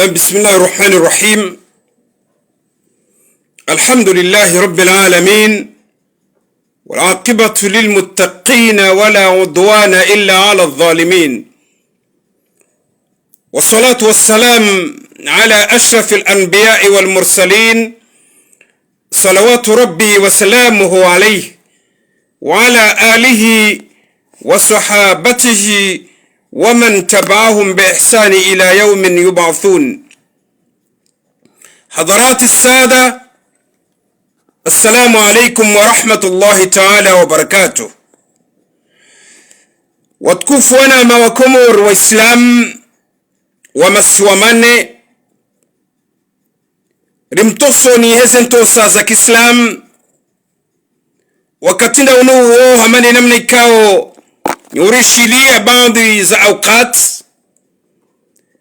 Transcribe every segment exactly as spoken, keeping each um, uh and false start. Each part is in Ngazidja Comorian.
بسم الله الرحمن الرحيم. الحمد لله رب العالمين، والعاقبة للمتقين، ولا عدوان إلا على الظالمين، والصلاة والسلام على أشرف الأنبياء والمرسلين، صلوات ربي وسلامه عليه، وعلى آله وصحابته ومن تبعهم بإحسان إلى يوم يبعثون. حضرات السادة، السلام عليكم ورحمة الله تعالى وبركاته. Watukufu wananya wa Komori, Waislamu wa masiwa mane, rimtosoni heze ntosa za kiislamu. Wakati nda unu uwo, hama ne namna ikao nyi urishiliya baadhwi za awqat,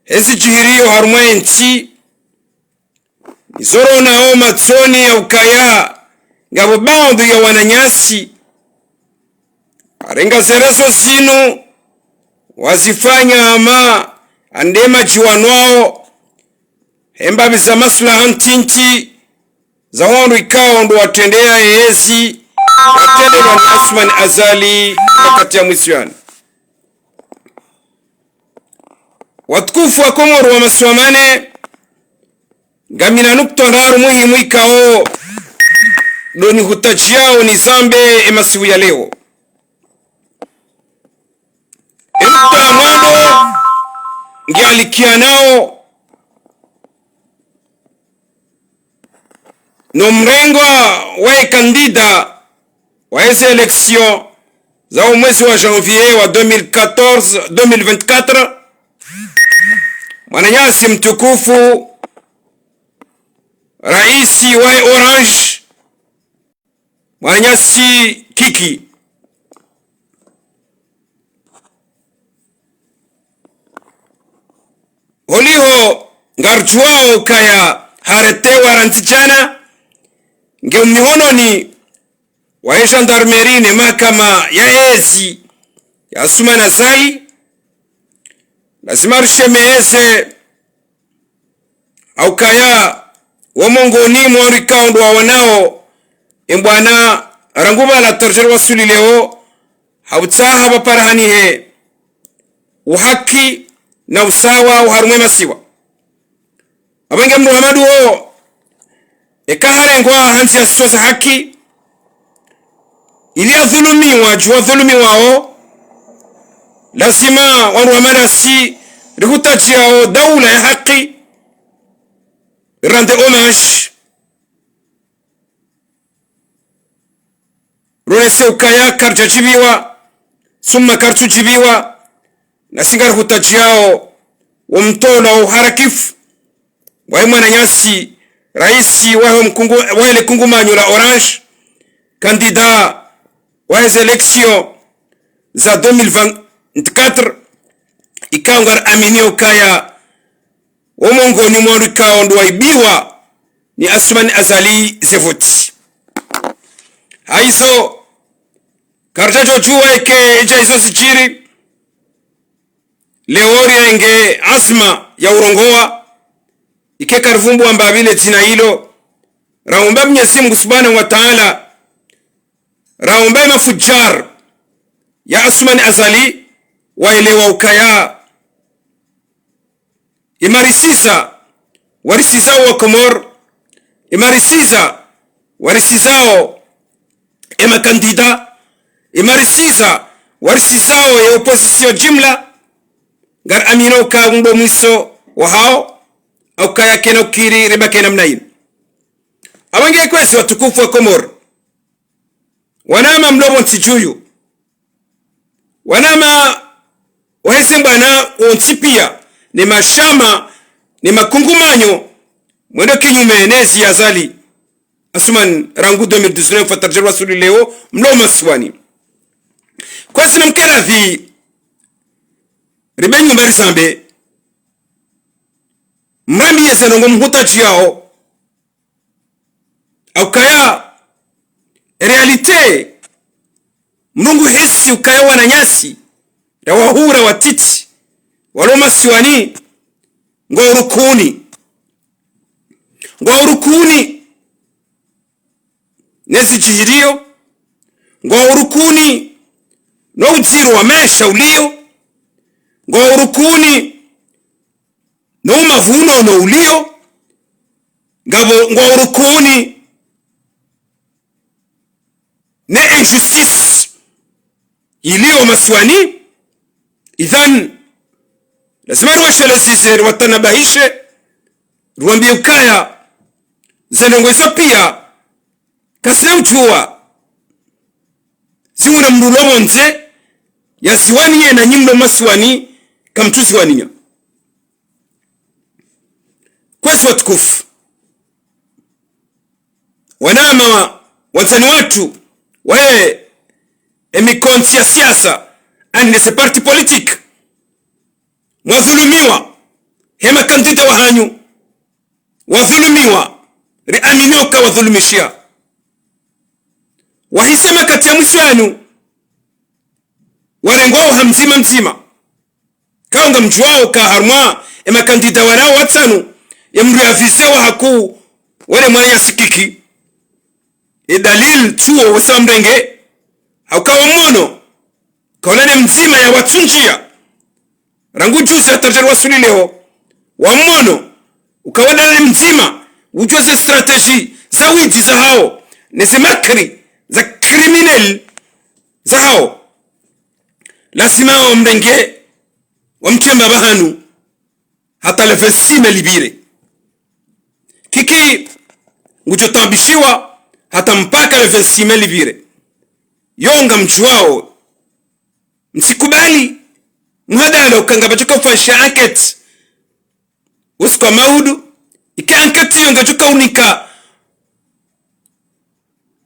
hezi djiriyo harumwa ye ntsi, nizorona wo matsoni ya ukaya ngapvo baadhwi ya wananyasi warenga ze réseaux zinu, wazifanya hama nde madjiwanwao, hemba pvi za maslaha ntiti za wandru ikao ndo watrendeya yezi yatrendelwa ni Assoumani Azali wakati ya mwiso yanu. Watukufu wa Komori wa masiwa mane, ngamina nukta ndraru muhimu ikao ndo nihutadjiyao nizambe ye masihu ya leo. Ye nukta ya mwando ngialikiyanao no mrengo wa ye kandida wa heze élection za wo mwezi wa janvier wa deux mille quatorze, deux mille vingt-quatre, mwananyasi mtukufu, raisi wa ye Orange, mwananyasi Kiki. Holiho ngaridjuwao ukaya haretewa randzi djana, nge mihononi wa ye gendarmerie ne mahakama ya yezi ya Assoumani Azali. Lazima rishemeze ha ukaya wo mongoni mwa wandru ikao ndo wawanao ye mbwana rangu pvala hata ridje riwaswili leo, ha utsaha pvaparahanihe uhaki na usawa oharumwa ye masiwa. Apvo nge mdru Hamadu wo, eka harengwa ha ndziya zisiyo za haki, ili yadhulumiwa, djuwa dhulumiwao, lazima wandru hama nasi rihutadjiyao daula ya haki, rende hommage, ronese ukaya karidjadjibiwa, summa karitsudjibiwa, nasi ngarihutadjiyao wo mtolo wa uharakifu wa ye mwananyasi, raisi wa ye mkungu-, wa yele kungumanyo la Orange, kandida wa heze élection za deux mille vingt-quatre, ikao ngariaminio ukaya wo mongoni mwa wandru ikao ndo waibiwa ni Assoumani Azali ze voti. Hayizo, karidjadjodjuwa eke idja izo zidjiri, leo rirenge azma ya urongowa, ike karivumbuwa mbapvi le dzina ilo, raomba Mwenyezi Mungu Subhanahu wa Ta'ala, raomba ye mafudjar ya Assoumani Azali waelewa ukaya ye marisiza warisizao wa Komori, ye marisiza warisizao ye makandida, ye marisiza warisizao ye opposition jimla, ngariaminio uka ndo mwiso wahao, ha ukaya kayina ukiri ribaki namna yinu. Apvo nge kwezi watukufu wa Komori, wananya mlo pvontsi djuu, wananya waheze mbwana wontsi piya, ne mashama, ne makungumanyo, mwendo kinyume ne yezi ya Azali Assoumani rangu deux mille dix-neuf hata ridje riwaswili leo mlo masiwani. Kwezi namkere pvi, ribe nyumba rizambe, mrambiye ze ndrongoo mhutadjiyao, ha ukaya réalité, Mngu hisi ukaya wananyasi, ra wahuu ra watiti, walo masiwani, ngwao urukuni. Ngwao urukuni ne zidjiriyo, ngwao urukuni no udziro wa maesha uliyo, ngwao urukuni no umavuno no uliyo, ngapvo ngwao urukuni ne injustice iliyo masiwani. Idhan, lazima riwashelezeze, riwatanabahishe, riwambiye ukaya ze ndrongoo izo piya kazina udjuwa. Ziwuna mndru ulo pvondze yaziwaniye, na nyi mlo masiwani kamtsuziwaniya. Kwezi watukufu, wanama, wandzani watru wahe emikontsi ya siasa, ani ne ze parti politique, mwadhulumiwa he makandida wahanyu, wadhulumiwa, riamini uka wadhulumishiha. Wahisa emakati ya mwiso yanu, warengwao ha mdzima mdzima. Kawo ngamdjuwao ka harumwa emakandida walawo watsanu, ye mndru yavizewa hakuu wele mwananyasi Kiki. Edalili tsuwo wesa wamrenge, hauka wamwono, kaula ne mdzima yawatsundjiya. Rangu juzi hata ridjeri wasuli leo, wamwono, uka wala ne mdzima udjuwa ze stratégie za widzi zahawo, ne ze makri za criminel zahawo. Lazima wamrenge, wamtsemba pvahanu, hata le vingt-six mai lipvire. Kiki ngudjo taabishiwa hata mpaka le vingt-six mai lipvire. Yo ngamdjuwao, msikubali mhadalo uka ngapvadjo ka ufanyisha enquête usiku wa maudu, ike enquête iyo ngedjo ka unika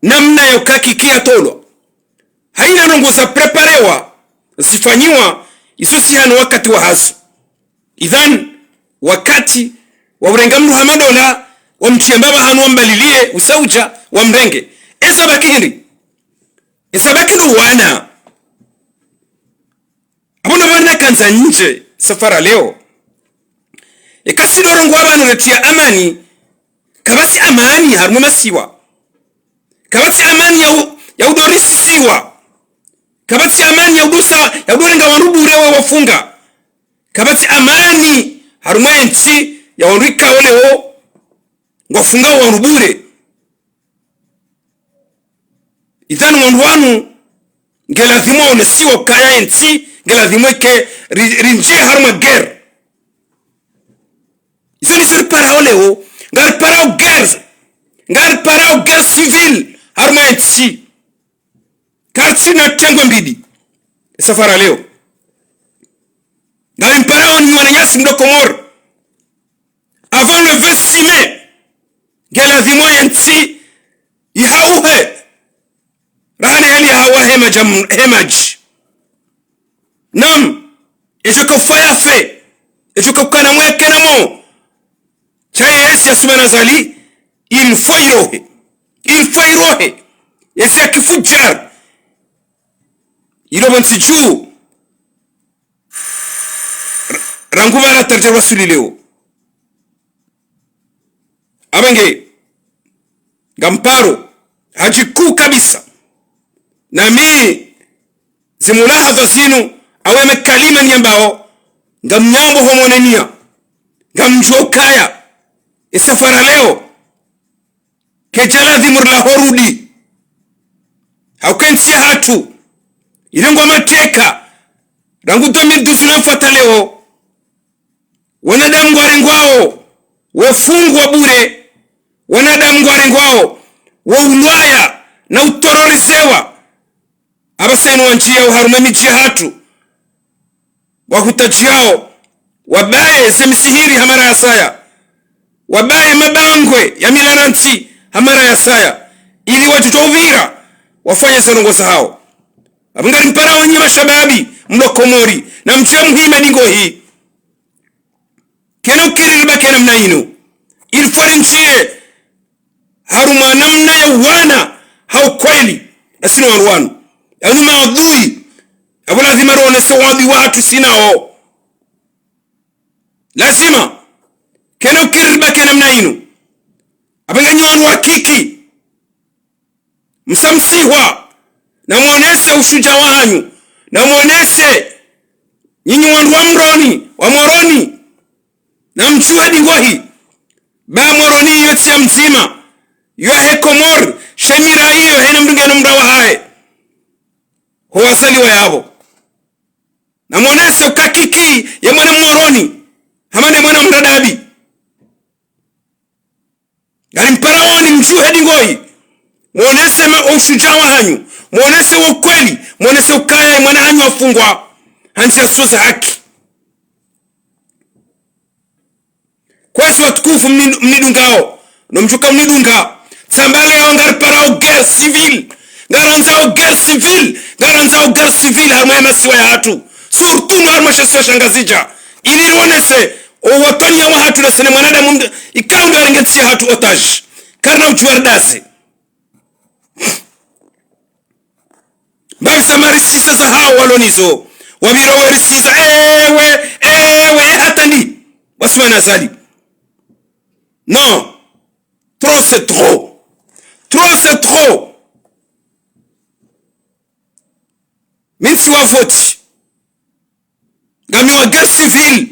namna ya uka Kiki yatolwa. Haina ndrongoo za préparewa, zifanyiwa, izo si hanu wakati wahazo. Idhan, wakati wa urenga mndru ha madola, wamtsemba pvahanu wambaliliye, usaudja, wamrenge. Eza baki hindri? Eza baki ndo wana. Apvo ndo pvanu nakandza ndje safara leo. Eka si ndo rongowa pvanu retiya amani, kapvatsi amani harumwa masiwa. Kapvatsi amani ya u-, ya udo risisiwa. Kapvatsi amani ya udo sa, ya udo renga wandru bure we wafunga. Kapvatsi amani harumwa entsi ya wandru ikao leo ngwafungao wandru bure. Idhan wandru wanu, ngeladhimu waonesiwe ukaya entsi, ngeladhimu ike ri-, rindjiye harumwa guerre. Izo ndizo riparao leo, ngariparao guerre, ngariparao guerre civile harumwa entsi. Karitsina tengwe mbili esafara leo. Ngarimparao nyi wananyasi mlo Komori. Avant le vingt-six mai, ngeladhimu entsi ihauhe. Raha ne hali yahawa he madji am-, he madji. Naam, edjo ka ufa yafe, edjo ka ukana mweke na mo. Sha ye ezi ya Assoumani Azali, il faut irohe. Il faut irohe. Ezi ya kifudjar. Ilo pvontsi dju. Ra-, rangu pvala hata ridjeri wasuli leo. Apvenge, ngamparo, hadji kuu kabisa. Nami, ze mulahadha zinu, au ye makalima niyambao, ngamnyambo ho mwananya, ngamdjuwa ukaya, esafara leo, kedja ladhimu rilaho rudi. Hauka entsi yahatru irengwa mateka rangu deux mille douze na mfata leo. Wanadamu ngwarengwao wafungwa bure. Wanadamu ngwarengwao waulwaya na utororizewa. Apvasa inu wandjiyao harumwa emidji yahatru, wahutadjiyao wabaye ze misihiri ha mara ya saya, wabaye mabangwe ya milanantsi ha mara ya saya, ili wadjudjuwa upvira wafanye ze ndrongoo zahao. Apvo ngarimparao nyi mashababi mlo Komori, namdjuwe muhime dingohi. Kena ukiri ribaki namna inu. Il faut rindjiye harumwa namna ya uwana ha ukweli. Esi no wandru wanu. Yanu maadui. Apvo lazima rionese uadui wahatru si nao. Lazima. Kena ukiri ribaki namna inu. Apvo nge nyi wandru wa Kiki, msamsihwa, na mwonese ushujaa wahanyu, na mwonese nyinyi wandru wa Moroni, wa Moroni, na mdjuhe dingohi, ba Moroni iyo tsi ya mdzima, iyo yahe Komori, sha nyi raia iyo, hayina mndru ngena mraya wahahe. Ho wazaliwa yapvo. Na mwonese uka Kiki ye mwana Moroni, hama nde mwana Mradabi. Ngari mparaoni mdjuhe dingohi. Mwonese ma-, ushujaa wahanyu. Mwonese ukweli. Mwonese ukaya mwana hanyu hafungwa. Ha ndziya zo za haki. Kwezi watukufu mni-, mnidungao. No mdjuka mnidunga. Tsamba leo ngari parao guerre civile. Ngarandzao guerre civile. Ngarandzao guerre civile harumwa ye masiwa yahatru. Surtout no harumwa she isiwa sha Ngazidja. Ili riwonese o watwaniya wahatru, lesene mwanadamu md-, ikao ndo yarenge ntsi yahatru otage. Karina udjuwa ridaze. Mbapvi za marisiza zahawo walo nizo. Wapvira werisiza. Ewe, ewe, hata ndi. Wasumana zali. Non. Trop, c'est trop. Trop, c'est trop. Mi ntsi wa voti. Ngami wa guerre civile.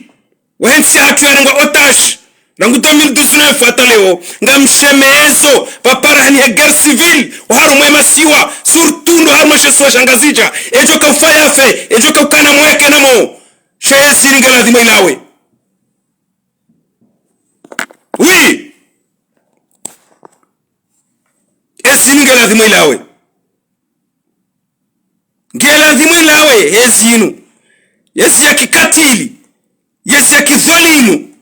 Wahe ntsi yahatru yarengwa otage. Rangu deux mille dix-neuf hata leo. Ngamshemezo. Pvapara hani he guerre civile. Oharumwa ye masiwa. Surtout ndo harumwa she isiwa sha Ngazidja. Edjo ka ufa yafe. Edjo ka ukana mo yake na mo. Sha yezi nge ladhima ilawe. Oui. Yezi nge ladhima ilawe. Nge ladhima ilawe, yezi inu. Yezi ya kikatili. Yezi ya kidhwalimu.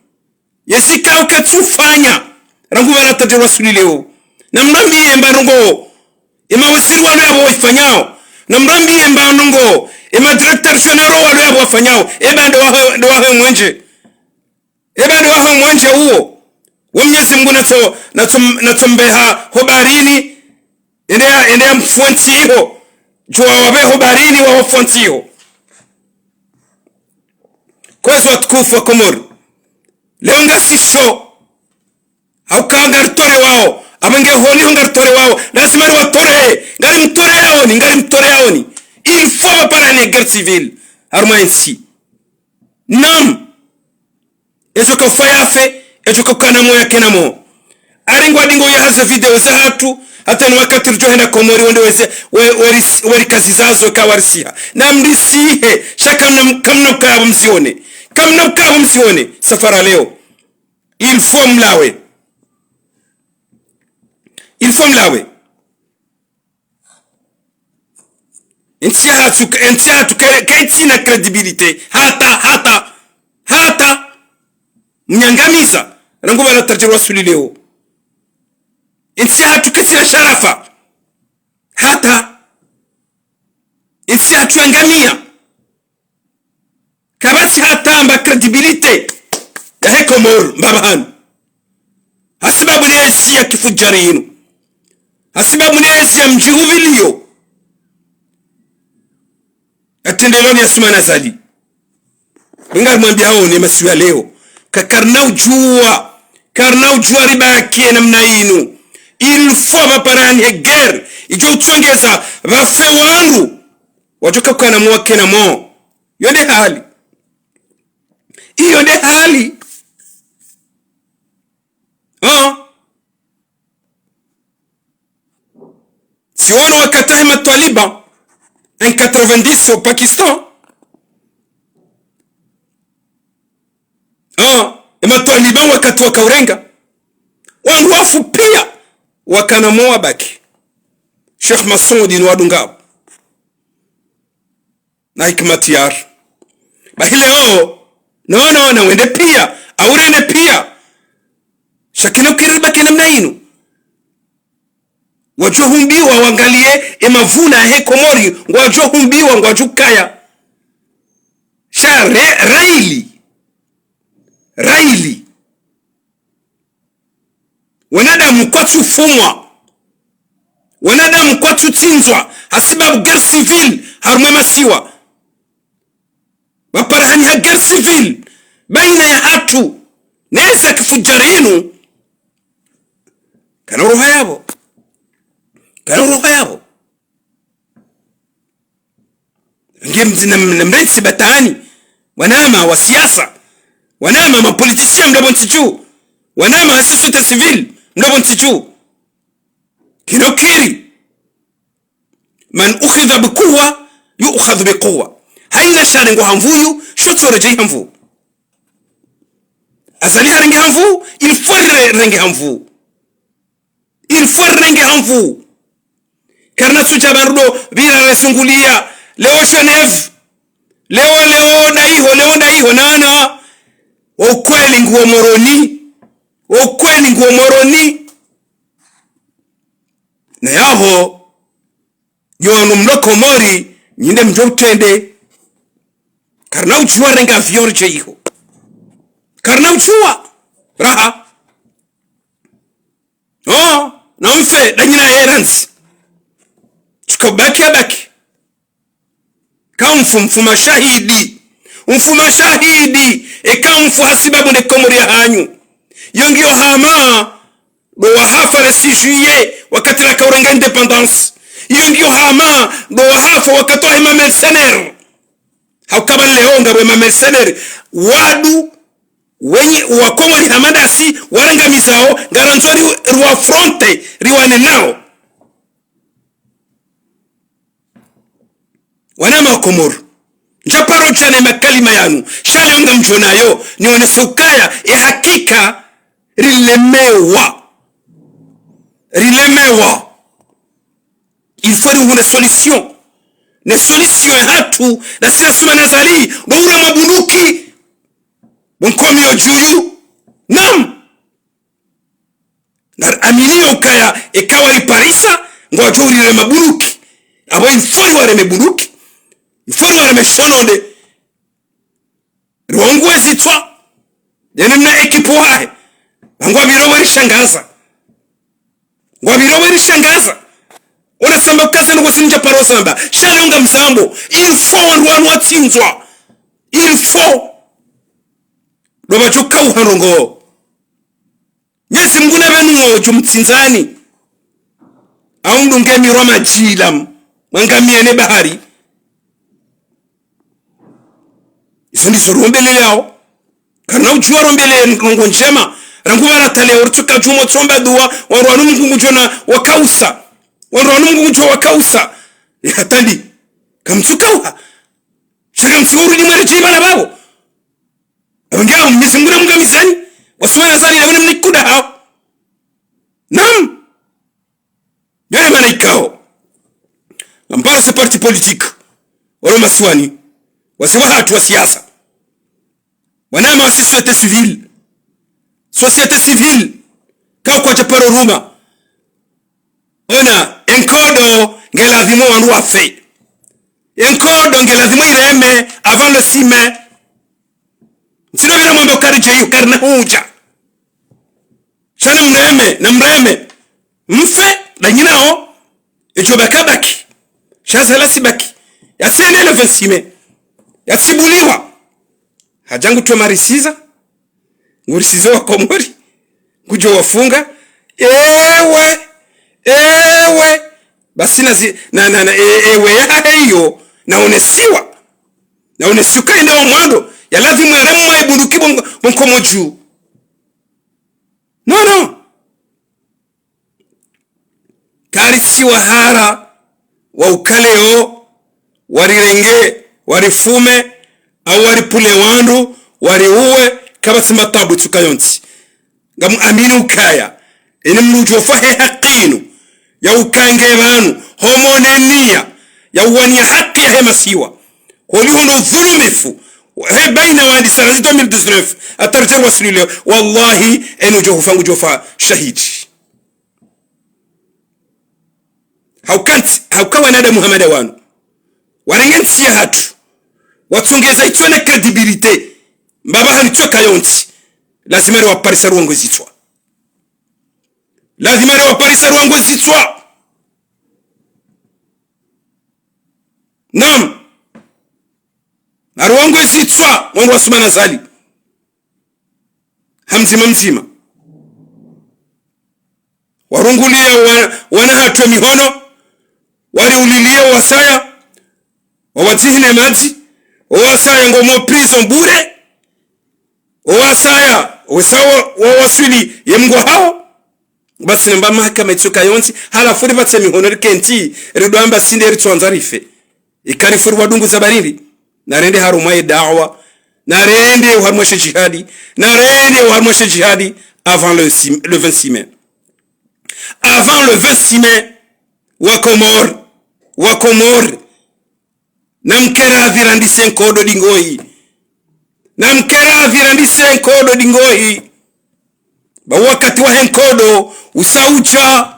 Yezi kauka tsufanya. Rangu pvala tadje wasuli leo. Na mrambiye mba ndrongo. Ema waziri walo yapvo waifanyao. Na mrambiye mba ndrongo. Ema directeur généraux walo yapvo wafanyao. Eba ndo wahe, ndo wahe mwenje. Eba ndo waho mwenje uwo. Wo Mnyezi Mungu natso, natso, natso mbeha ho baharini. Ende ya, ende ya mfua ntsi iho. Djuwa wapve ho baharini wa wafua ntsi iho. Kwezi watukufu wa Komori. Leo ngasi sho. Hauka ngaritolewao. Apvo nge holiho ngaritolewao. Lazima riwatolee. Ngari mtoleaoni, ngari mtoleaoni. Il faut pvapara hani guerre civile. Harumwa ye ntsi. Naam. Edjo ka ufa yafe, edjo ka ukana mo yake na mo. Ari ngwadingo yaha ze video zahatru, hata ni wakati ridjo henda Komori wende weze, we, we ris-, we rikazizazo ka warisiha. Na mrisihe, sha kamna, kamna ukaya pvo mzione. Kamna ukaya pvo mzione, safara leo. Il faut mlawe. Il faut mlawe. Entsi yahatru, entsi yahatru ke, ketsina crédibilité. Hata, hata, hata. Mnyangamiza. Rangu pvala tadje wasuli leo. Entsi yahatru ketsina sharafa. Hata. Entsi yahatru yangamia. Kapvatsi hata mba crédibilité yahe Komori mbapvanu. Hasibabu ne yezi ya kifudjari inu. Hasibabu ne yezi ya mdji hupviliyo. Yatendeloni ya Assoumani Azali. Ngarimwambiao ne masiwa leo. Ka karina udjuwa. Karina udjuwa ribaki ye namna inu. Il faut pvapara hani he guerre. Idjo utsongeza pvafe wandru. Wadjo ka ukana mo wake na mo. Iyo nde hali. Iyo nde hali. Ah. Tsiwono wakati wahe matwaliban, en quatre-vingt-dix au Pakistan. Ah, e matwaliban wakati wakaurenga. Wandru wafu piya, wakana mo wabaki. Sheikh Masudi ni wadungao. Na hikima tayari. Bahi leo, no, no, na wende piya, au rende piya. Sha kina ukiri ribaki namna inu. Wadjo humbiwa wangaliye, e mavuna yahe Komori, ngwadjo humbiwa, ngwadjo ukaya. Sha re-, raili. Raili. Wanadamu kwatsu fumwa. Wanadamu kwatsu tsindzwa. Hasibabu guerre civile harumwa e masiwa. Pvapara hani ha guerre civile. Baina yahatru. Neza kifujari inu. Kana uroha yapvo. Kana uroha yapvo. Nge mdzi na, na mrentsi batani. Wanama wa siasa. Wanama ma politiciens mlapvo ntsi dju. Wanama wa société civile mlapvo ntsi dju. Kino kiri. من أخذ بقوة يؤخذ بقوة. Hayina sha rengwa ha nvu yu, sho tso redjei ha nvu. Azali harenge ha nvu, il faut re-, renge ha nvu. Il faut renge ha nvu. Karina sudja barudo, pvira resungulia, leo Genève, leo, leo ndaiho, leo ndaiho, nana. Wo ukweli nguwo Moroni. Wo ukweli nguwo Moroni. Na yaho, nyo wanu mlo Komori, nyi nde mdjo utrende. Karina udjuwa renga avion ridje iho. Karina udjuwa. Raha. Oh, na mfe, ndanyina ye randzi. Tsuka baki ya baki. Ka mfu, mfu mashahidi. Mfu mashahidi. Eka mfu hasibabu nde Komori ya hanyu. Yo ngiyo hama, ndo wahafa le six juillet, wakati raka urenga indépendance. Yo ngiyo hama, ndo wahafa wakati wahe ma mercenaires. Hauka pvanu leo ngapvo ma mercenaires. Wandru wenyi wa Komori hama ndasi, warangamizao, ngarandzo ri, riwa affronter, riwane nao. Wanama wa Komori. Ndjaparo djana ye makalima yanu. Sha leo ngamdjo nayo, nionese ukaya, ye hakika, rilemewa. Rilemewa. Il faut rihundre solution. Ne solution yahatru, ndasi na Assoumani Azali, ndo ura mabunduki. Bo nkomi yo djuyu. Naam. Nari amini yo ukaya, eka wari parisa, ngwadjo urire mabunduki. Apvo il faut riwareme bunduki. Il faut riwareme shononde. Riwaungue zitswa. Yene mna équipe wahe. Ngwapviro werishangaza. Ngwapviro werishangaza. Ona samba kase nuko sinja paro samba. Sha leo ngamzambo. Il faut wandru wanu watsindzwa. Il faut. Ndo pvadjo kauha ndrongoo. Mnyezi Mngu na pvenu ngudjo mtsindzani. Au mdunge mirwa madjila, mwangamiye ne bahari. Izo ndizo rombelelao. Karina udjuwa rombele ndrongoo ndjema. Rangu pvala hata leo ritsuka djumo tsomba dua, wandru wanu Mngu ngudjo na wakausa. Wandru wanu Mngu ngudjo wakausa. Ye hata ndi. Kamtsukauha. Sha kamtsi urudi mwere djiba na pvapvo. Apvo ngiya Mnyezi Mngu na mngamizani. Wa Assoumani Azali na wene mnikunda hao. Naam. Yo nde mana ikao. Ngam paro ze partis politiques. Walo masiwani. Wazee wahatru wa siasa. Wanama wa société civile. Société civile. Ka kwadja paro ruma. Ona, ye nkodo nge lazimu wandru wafe. Ye nkodo nge lazimu ireme avant le six mai. Ntsino pvira mwambe ukaya ridje iyo karina hudja. Sha na mreme, na mreme. Mfe, ndanyinao, edjo baka baki. Sha zala si baki. Yasende le vingt-six mai. Yatsibuliwa. Hadja ngutwe marisiza. Ngurisize wa Komori. Ngudjo wafunga. Ewe. Ewe. Basi na zi, na, na, na, e-, ewe yahahe iyo. Naonesiwa. Naonesiwa ukaya inde wa mwando. Ya lazimu yareme mwa ibunduki bo nk-, bo nkomo dju. Non, non. Karisiwa hara wa ukaleo, warirenge, warifume, au waripvule wandru, wariuwe, kapvatsi matabu tsuka yontsi. Ngamu amini ukaya, eni mdru udjo fa he haki inu, ya ukange pvanu, ho mone niya, ya uwaniya haki yahe masiwa. Holiho ndo dhulumifu, he baina wa hadisa, razi deux mille dix-neuf, hata ridja wasuli leo, wallahi, eni udjo hufa ngudjo fa shahidi. Hauka ntsi, hauka wanadamu hama nda wanu. Warenge ntsi yahatru. Watsongeza itswa na crédibilité. Mbapvi hali tsoka yontsi. Lazima riwaparisa riwaungue zitswa. Lazima riwaparisa riwaungue zitswa. Naam. Nariwaungue zitswa, wandru wa Assoumani Azali. ha mdzima mdzima. Warunguliya wa-, wana hatru mihono, wariuliya wasaya, wawadzihine madzi, wasaya ngwao prison bure, wasaya, wesa wa-, wawaswili ye mngo hawo. Basi namba mahakama itsoka yontsi, halafu ripvatse mihono rikentsi, ridjo amba sinde ritsoandza rife. Ikarifu riwadunguza barindi, narende harumwa ye daawa, narende harumwa she jihadi, narende harumwa she jihadi, avant le six, le vingt-six mai. Avant le vingt-six mai, wa Komori, wa Komori, namkere avirandise nkodo dingohi. Namkere avirandise nkodo dingohi. Ba wakati wahe nkodo usa udja.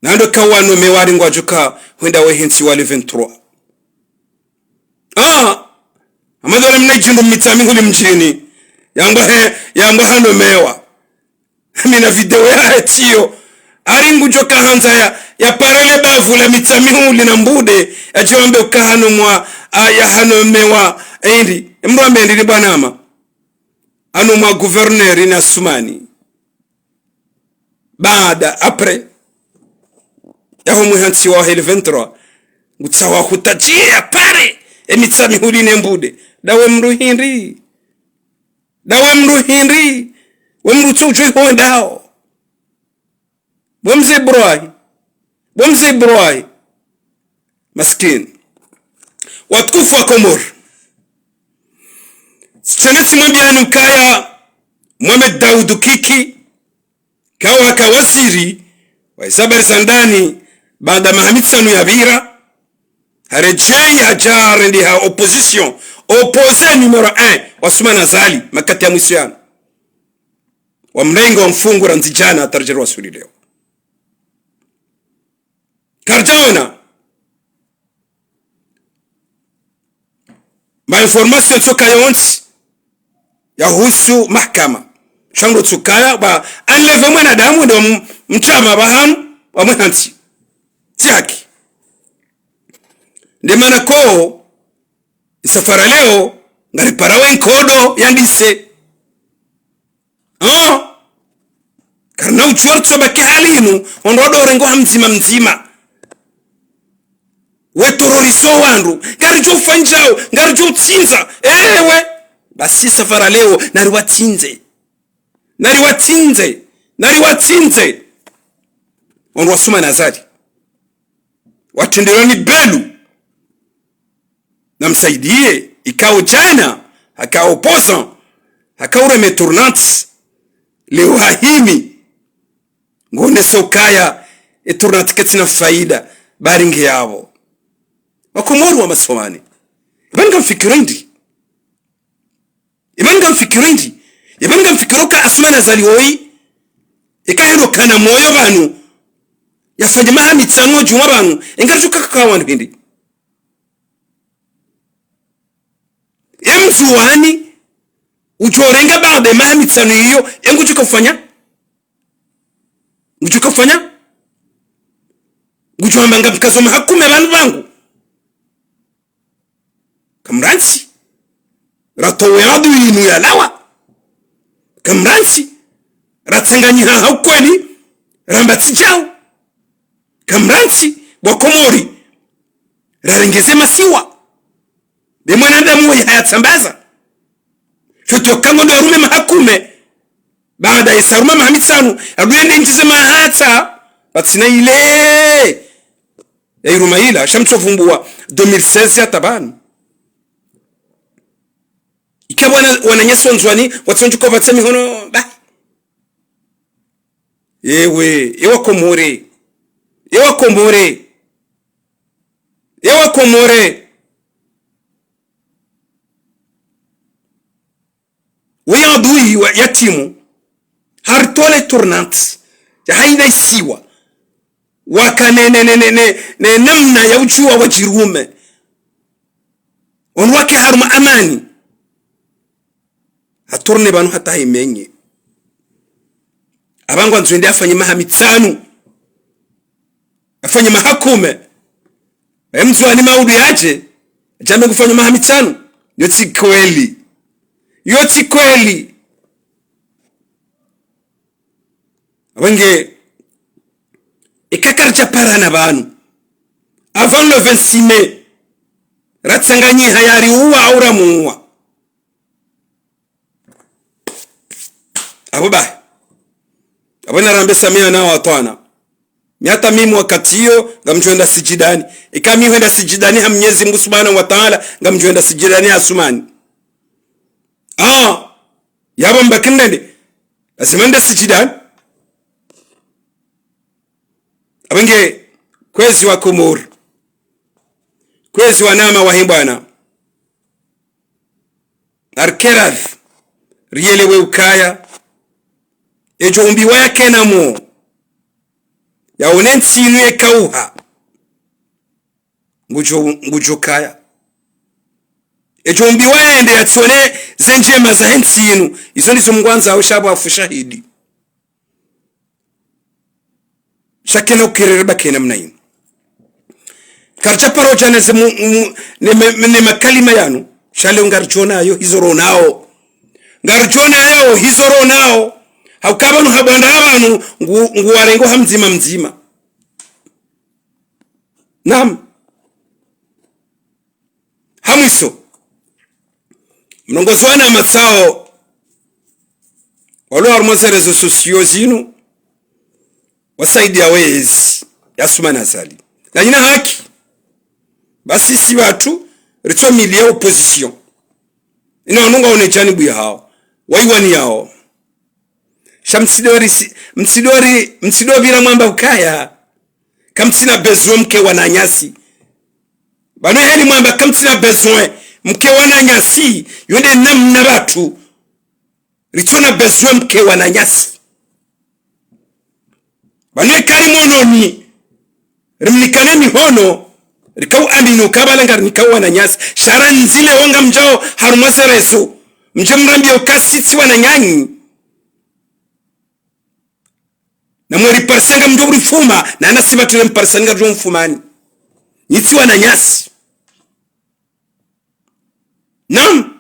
Nando ka wanomewa ari ngwadjo ka hwenda wehentsi wa le vingt-trois. Ah, Amadou Lamine Djindou Mitsamihuli mdjini. Yamba he, yamba hanomewa. Mina video yahe tsiyo. Ari ngudjo ka handza ya, ya parele bavu la Mitsamihuli na Mbude, yadjo wambe uka hanomwa, a, ya hanomewa, endi. Emdru ambe endi ni bwana ama. Hanomwa gouverneur ni Assoumani. Baada, après, yaho mwehantsi wahe le vingt-trois, ngutsaho hutadjiye ya pare, e Mitsamihuli ne Mbude. Dawe mdru hindri. Dawe mdru hindri. We mdru tso udjo iho wendao. Bo mze Ibrahim. Bo mze Ibrahim. Maskini. Watukufu wa Komori. Tsena tsimwambiani ukaya Mohamed Daoudou Kiki, kawa ka waziri wa ze habari za ndani, baada maha mitsanu yapvira, haredjeyi hadja harendeha opposition, opposé numéro un, wa Assoumani Azali, makati ya mwiso yanu. Wamrenga wamfungu randzi djana hata ridje riwaswili leo. Karidjaona. Ma information tsoka yontsi yahusu mahakama. Sha ndo tsokaya ba enlever mwanadamu ndo m-, mtsama ba hamu, ba mwehantsi. Tsi haki. Nde mana ko, isafara leo, ngaripara we nkodo yandise. Ah? Karina udjuwa ritsobaki hali inu, ondro ndo rengo ha mdzima mdzima. We terroriser wandru, ngaridjo ufanyao, ngaridjo utsindza. Ewe, basi safara leo, nariwatsindze. Nariwatsindze, nariwatsindze. Ondro wa Assoumani Azali. Watrendelwa ni belu. Namsaidiye, ikao djana, haka opposant, haka ureme tournante, leo hahimi, ngonesao ukaya, e tournante kaitsina faida, bari nge yapvo. Wakomori wa Assoumani. Eba ngamfikiri ndri. Eba ngamfikiri ndri. Eba ngamfikiri uka Assoumani Azali woyi. Eka hendo kana moyo pvanu. Yafanye maha mitsanu djumwa pvanu. Engadjo ka kawa ndri hindri. E Mndzuwani, udjo renga baada maha mitsanu iyo, e ngudjo ka ufanya? Ngudjo ka ufanya? Ngudjo hamba ngamkazo maha kume pvanu pvangu. Kamrantsi, ratowe adui inu yalawa. Kamrantsi, ratsanganyiha ha ukweli, ramba tsi djao. Kamrantsi, bo Wakomori, rarengeze masiwa. Be mwanadamu woyi hayatsambaza. Fetwa kango ndo yarume maha kume. Baada yesa haruma maha mitsanu, adui yende ndjize maha tsa. Batsina ile. Yairuma ila, sha mtso vumbuwa deux mille seize ya tabani. Ika wana, wananyasi wa Ndzuwani, watsondjuka wapvatse mihono, ba. Ewe, ewa Komori. Ewa Komori. Ewa Komori. Wo adui wa, ya timu, haritowa le tournante, ya haina isiwa, waka ne, ne, ne namna ya udjuwa wadjirume. Wanu wake haruma amani. Hatourne pvanu hata haimenye. Aba ngwandzo ende afanye maha mitsanu. Afanye maha kume. Ba ye Mndzuwani maudu yadje, yadje ambe ngufanya maha mitsanu. Iyo tsi kweli. Yo tsi kweli. Apvo nge, eka karidja parana pvanu, avant le vingt-six mai, ratsanganyiha yari uwa au ramuwa. Apvo bahi. Apvo narambe sami'na wa atwa'na. Mi hata mimi wakati iyo, ngamdjo enda sijidani. Ika mi hwenda sijidani ha Mnyezi Mngu Subhanahu wa Ta'ala, ngamdjo enda sijidani ha Asumani. Ah, yapvo mbaki ndende. Lazima nende sijidani. Apvo nge, kwezi wa Komori. Kwezi wananya wahe bwana. Narikeravi, rielewe ukaya, edjo umbiwa yakena mo, yaone ntsi inu yekauha, ngudjo, ngudjo kaya. Edjo umbiwa yende yatsione ze ndjema zahe ntsi inu, izo ndizo Mngu andzao sha pvo afu shahidi. Sha kena ukiriri ba kena mna inu. Karidja paro djana ze mu, mu, ne, me, ne makalima yanu. Sha leo ngaridjo nayo hizo ronao. Ngaridjo nayo hizo ronao. Hauka pvanu ha Banda pvanu ngu, nguwarengo ha mdzima mdzima. Naam. Ha mwiso, mlongozi wana matsao walo harumwa ze réseaux sociaux zinu, wasaidia wezi ya Assoumani Azali. Na nyina haki, basi si pvatsu ritso miliya opposition. Inu wanu ngwaone janibu yahawo, waiwani yawo. Sha mtsidori si, mtsidori, mtsidopvira mwamba ukaya kamtsina besoin mke wananyasi. Pvanu heli mwamba kamtsina besoin mke wananyasi, yo nde namna pvatsu ritsona besoin mke wananyasi. Pvanu eka ri mononi, rimnikane mihono, rikao amini uka pvala ngarimnikao wananyasi. Sha ra ndzile wanga mdjao harumwa ze réseaux, mdje mrambiye uka si tsi wananyanyu. Na mweri parisa ngamdjo urifuma, na nasi pvatsu rimparisa ngaridjo mfumani. Nyi tsi wananyasi. Naam.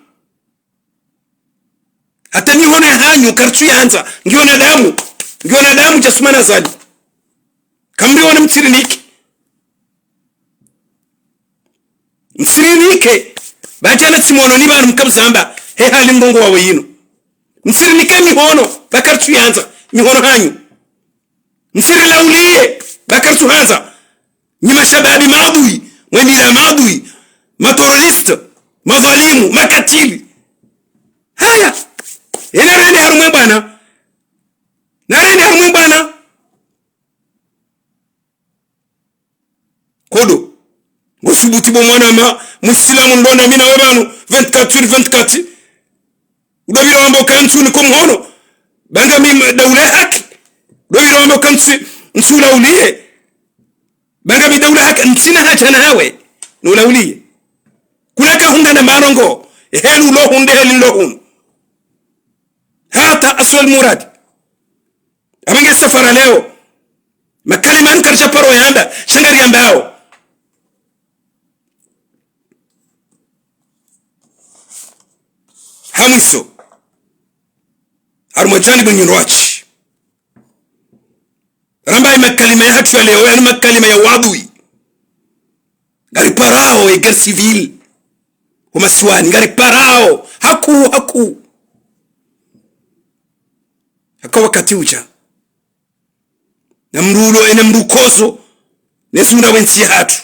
Hata mihono yahanyu karitsu yandza, ngiyo na damu, ngiyo na damu ya Assoumani Azali. Kamrione mtsirinike. Mtsirinike, ba djana tsi mononi pvanu mkapvo zamba, he hali ndrongo wawe yinu. Mtsirinike mihono, ba karitsu yandza, mihono hanyu. Mtsirilauliye, ba karitsu handza. Nyi mashababi maadui, mwe mila maadui, ma terroriste, madhalimu, makatili. Haya, ena rende harumwe bwana. Na rende harumwe bwana. Kodo. Ngosubuti bo mwana ma, Muislamu ndronda mi na we pvanu, vingt-quatre sur vingt-quatre. Udopvira wamba uka ntsu niko mhono. Ba ngami daula ya haki. Udopvira wamba uka ntsu, ntsu ulauliye. Ba ngami daula ya haki, ntsina haja na hawe. Nulauliye. Kula kahunga na marongo. Heli ulo hunde, heli nlo hunu. Hata Assoumani Muradi. Apvo nge safara leo. Makalima yanu karidja paro yamba, sha ngariyambao. Ha mwiso. Harumwa janibu nyindji. Ramba ye makalima yahatru ya leo, yanu makalima ya uadui. Ngariparao ye guerre civile ho masiwani, ngariparao. Hakuu, hakuu. Haka wakati udja. Na mndru ulo, ena mndru kozo, ne zimuna we ntsi yahatru.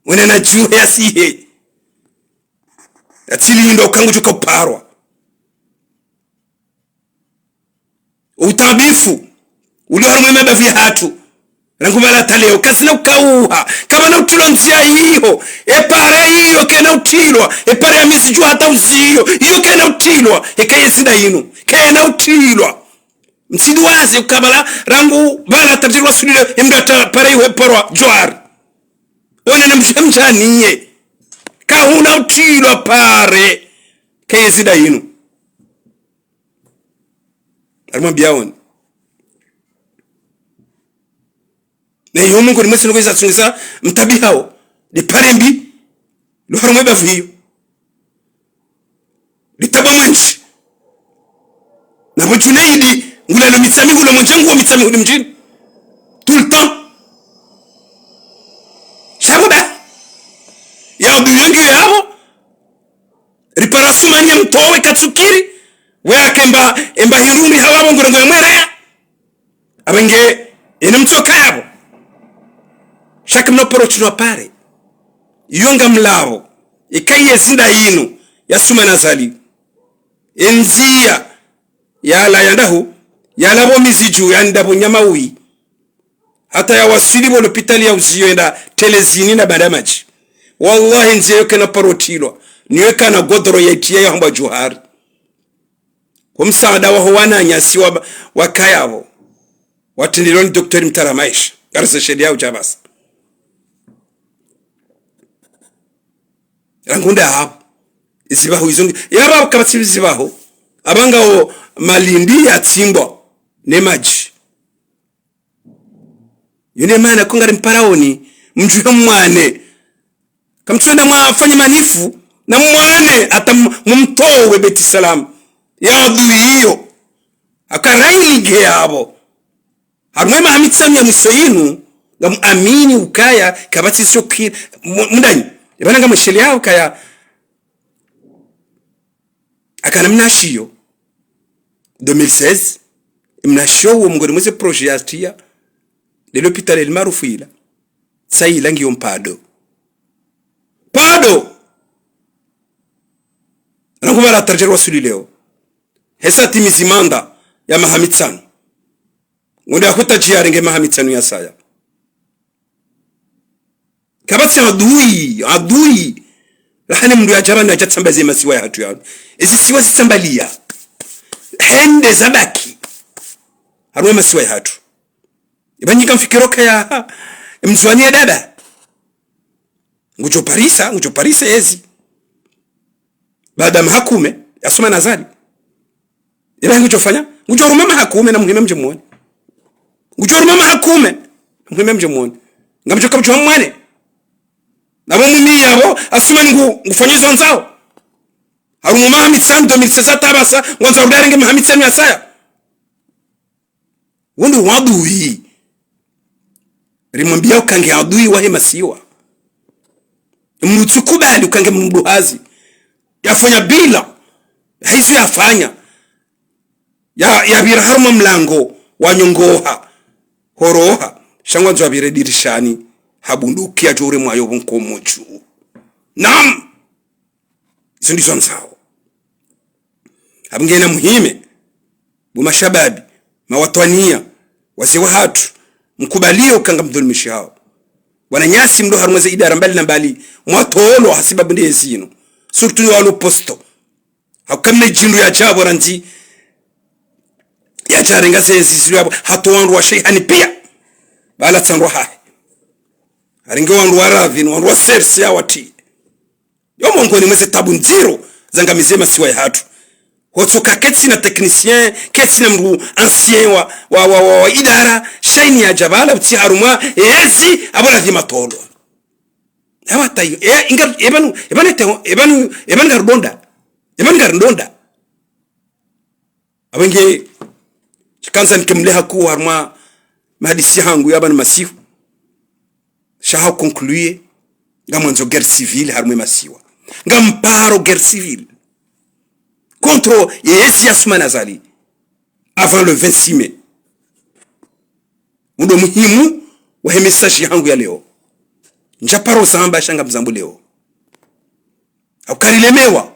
Wena na djuhe yasihe. Yatsili yindo uka ngudjo uparwa. Utaabifu ulio harumwa ye mabavu yahatru. Rangu pvala hata leo, kasina ukauha. Kapvana utrilwa ndzia iyo. Ye pare iyo kayina utrilwa. Ye pare ya mizidju hata uziyo. Iyo kayina utrilwa. Ye kaye zinda yinu. Kayina utrilwa. Mtsiduwaze uka pvala rangu pvala hata rilwa sulile, ye mndru hata pare iwe parwa Djuwari. Wena na mdja-, mdjaniye. Kahuna utrilwa pare. Kaye zinda yinu. Arimwambiya woni. Na iyo Mungu ni mwesi nukweza tsungisa mtabihawo. Ndi pare mbi. Lo harumwa ye bavu iyo. Litabwa mwendje. Na pvo Junaidi, ngulalo Mitsamihuli, omwendje nguwo Mitsamihuli mdjini. Tout le temps. Sha pvo ba. Ya pvo yo ngiyo yapvo. Ripara Sumani ya mtowe katsukiri. We akemba, emba hirumbi hawapvo ngorongoo ya mwera ya. Apvenge, ene mtsoka yapvo. Sha kamna paro tsinwa pare. Iyo ngamlapvo. Ika ye zinda yinu, ya Sumani Azali. Endziya, yala yandahu, yala pvo Mizidju, yanda pvo Nyamauwi. Hata yawaswili pvo lopitali ya uziyo yenda Telezini na Bandamadji. Wallahi, ndziya yo kayina paro tsilwa. Niyo kayina godoro ya itriya ya hambwa Djuhari. Kwa msaada waho wananyasi wa, wakaya pvo. Watrendelewa ni Docteur Mtara Maesha. Ngarisesheli ya udja pvasa. Rangu nda hapvo. Izibaho izo ngi. Ya pvo kapvatsi zibaho. Apvanga o Malindi yatsimbwa. Ne madji. Yo ne mana ko ngari mparaoni. Mdjuhe mwane. Kamtsuenda mwafanye manifu. Na mwane hata m-, mumtowe Beti Salam. Ya adui iyo. Aka raili nge yapvo. Harumwa emaha mitsanu ya mwiso yinu, ngamuamini ukaya, kapvatsi shokiri, mu-, mundani. Ipvana ngamwesheleyao ukaya, akana mnashiyo. Deux mille seize, mnashiyo wo mngoni mweze projet ya tiya, le l'hôpital El Maarouf ila, tsa ila ngiyo mpado. Mpado! Rangu pvala tardjeri wasuli leo. Hesa timizi manda ya maha mitsanu. Ngonde ya huta djia renge maha mitsanu ya saya. Kapvatsi adui, adui. Rahane mndru ya djara na dja tsamba ze masiwa yahatru yanu. Ezi siwa zitsambaliya. Hende zabaki. Harumwa masiwa yahatru. Ipva nyi kamfikiro kaya, ha, mzwani ya dada. Ngudjo parisa, ngudjo parisa ezi. Baada maha kume, ya Sumani Azali. Ipva ngudjo fanya, ngudjo ruma maha kume na muhime mdje mwone. Ngudjo ruma maha kume, na muhime mdje mwone. Ngamdjo kapvudjo mwane. Na pvo mimi yapvo, Asumani ngu, ngufanya izo ndzao. Harumwa maha mitsanu, deux mille seize hata pvasa, ngwandzo rudi arenge maha mitsanu ya saya. Wo ndo adui. Rimwambiya ukange adui wahe masiwa. Mndru tsu kubali ukange mndru hazi. Yafanya bila. Haizo yafanya. Ya, yapvira harumwa mlango. Wanyongoha. Horoha. Sha ngwandzo yapvire dirishani. Ha bunduki yadjo ure mwayo pvo nkomo dju. Naam. Izo ndizo ndzao. Apvo ngena muhime, bo mashababi, mawatwaniya, wazee wahatru, mkubaliyo uka ngamdhulumishihao. Wananyasi mlo harumwa ze idara mbali na mbali, mwatolwa hasibabu nde zinu. Surtout ni walo posto. Hauka mna djindru ya djapvo randzi, ya djarenga ze ezi zilo yapvo, hata wandru wa Sheihani piya. Pvala tsi wandru wahahe. Harenge wandru wa Ravi, wandru wa Sersi ya wati. Yo mongoni mweze tabu ndziro zangamize masiwa yahatru. Hotsoka ketsina technicien, ketsina mndru ancien wa, wa, wa, wa, wa idara, Sheihani ya dja pvala utsi harumwa, ezi, apvo ladhima tolwa. Hawata iyo, e, inga, epvanu, epvanu te, epvanu, epvanu ngarudonda. Epvanu ngarudonda. Apvo nge, shikandza nike mleha ku harumwa mahadisi yahangu ya pvanu masihu. Sha ha conclure, ngamwandzo guerre civile harumwa masiwa. Ngamparo guerre civile. Contre ye ezi ya Assoumani Azali. Avant le vingt-six mai. Wo ndo muhimu wahe message yahangu ya leo. Ndjaparo zamba sha ngamzambo leo. Hauka rilemewa.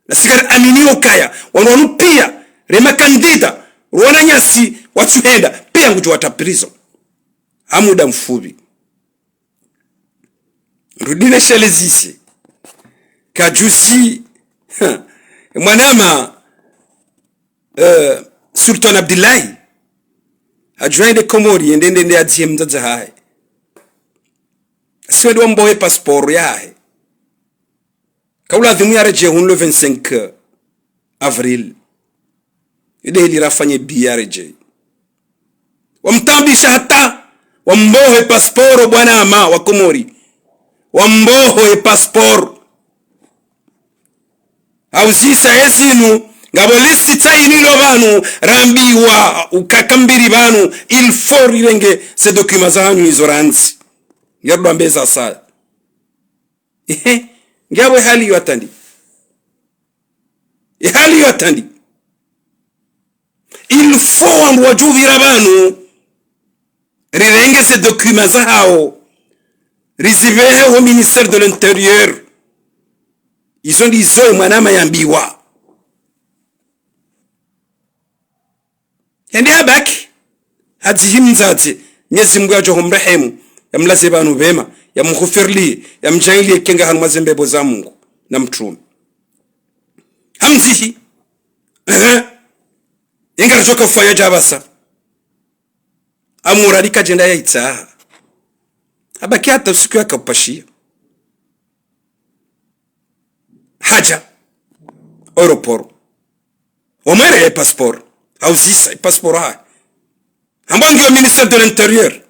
Nasi ngariaminio ukaya, wanu wanu piya, rema kandida, wananyasi, watsuhenda, piya ngudjo watra prison. Ha muda mfupvi. Rudi ne shelezise. Kadjusi, mwanama, eh, Sultan Abdillahi. Hadjuwa yende Komori, yende, yende, yende yadzihe mdzadze hahe. Siwedi wambohe passeport yahe. Kauladhimu yaredjei hunu le vingt-cinq avril. Ide heli rafanye bi yaredjei. Wamtaabisha hata wambohe passeport bwana ama wa Komori. Wambohe passeport. Hauzisa ezinu, ngapvo liste tsayinu ilo pvanu, rambiwa ukaya mbili pvanu, il faut rirenge ze documents zahanyu izo randzi. Ngerudwambe za saya. Ehe, ngapvo hali yo atandi. Hali yo atandi. Il faut wandru wadjupvira pvanu, rirenge ze documents zahawo, rizipvehe ho ministère de l'Intérieur. Izo ndizo ye mwanama yambiwa. Hende habaki, hadzihimdzadze, Mwenyezi Mungu yadjo humrehemu, yamlaze pvanu pvema, yamghufiriliye, yamdjaanliye kenga harumwa ze mbepvo za Mungu na mtrume. Hamzihi. Ehe. Inga ridjoka ufanya dje apvasa. Amuradi kadjenda yayitsaha. Habaki hata usiku yakaupashiya. Hadja. Aéroport. Wamwere ye passeport. Hauzisa ye passeport hahe. Hambwa ngiyo ministère de l'Intérieur.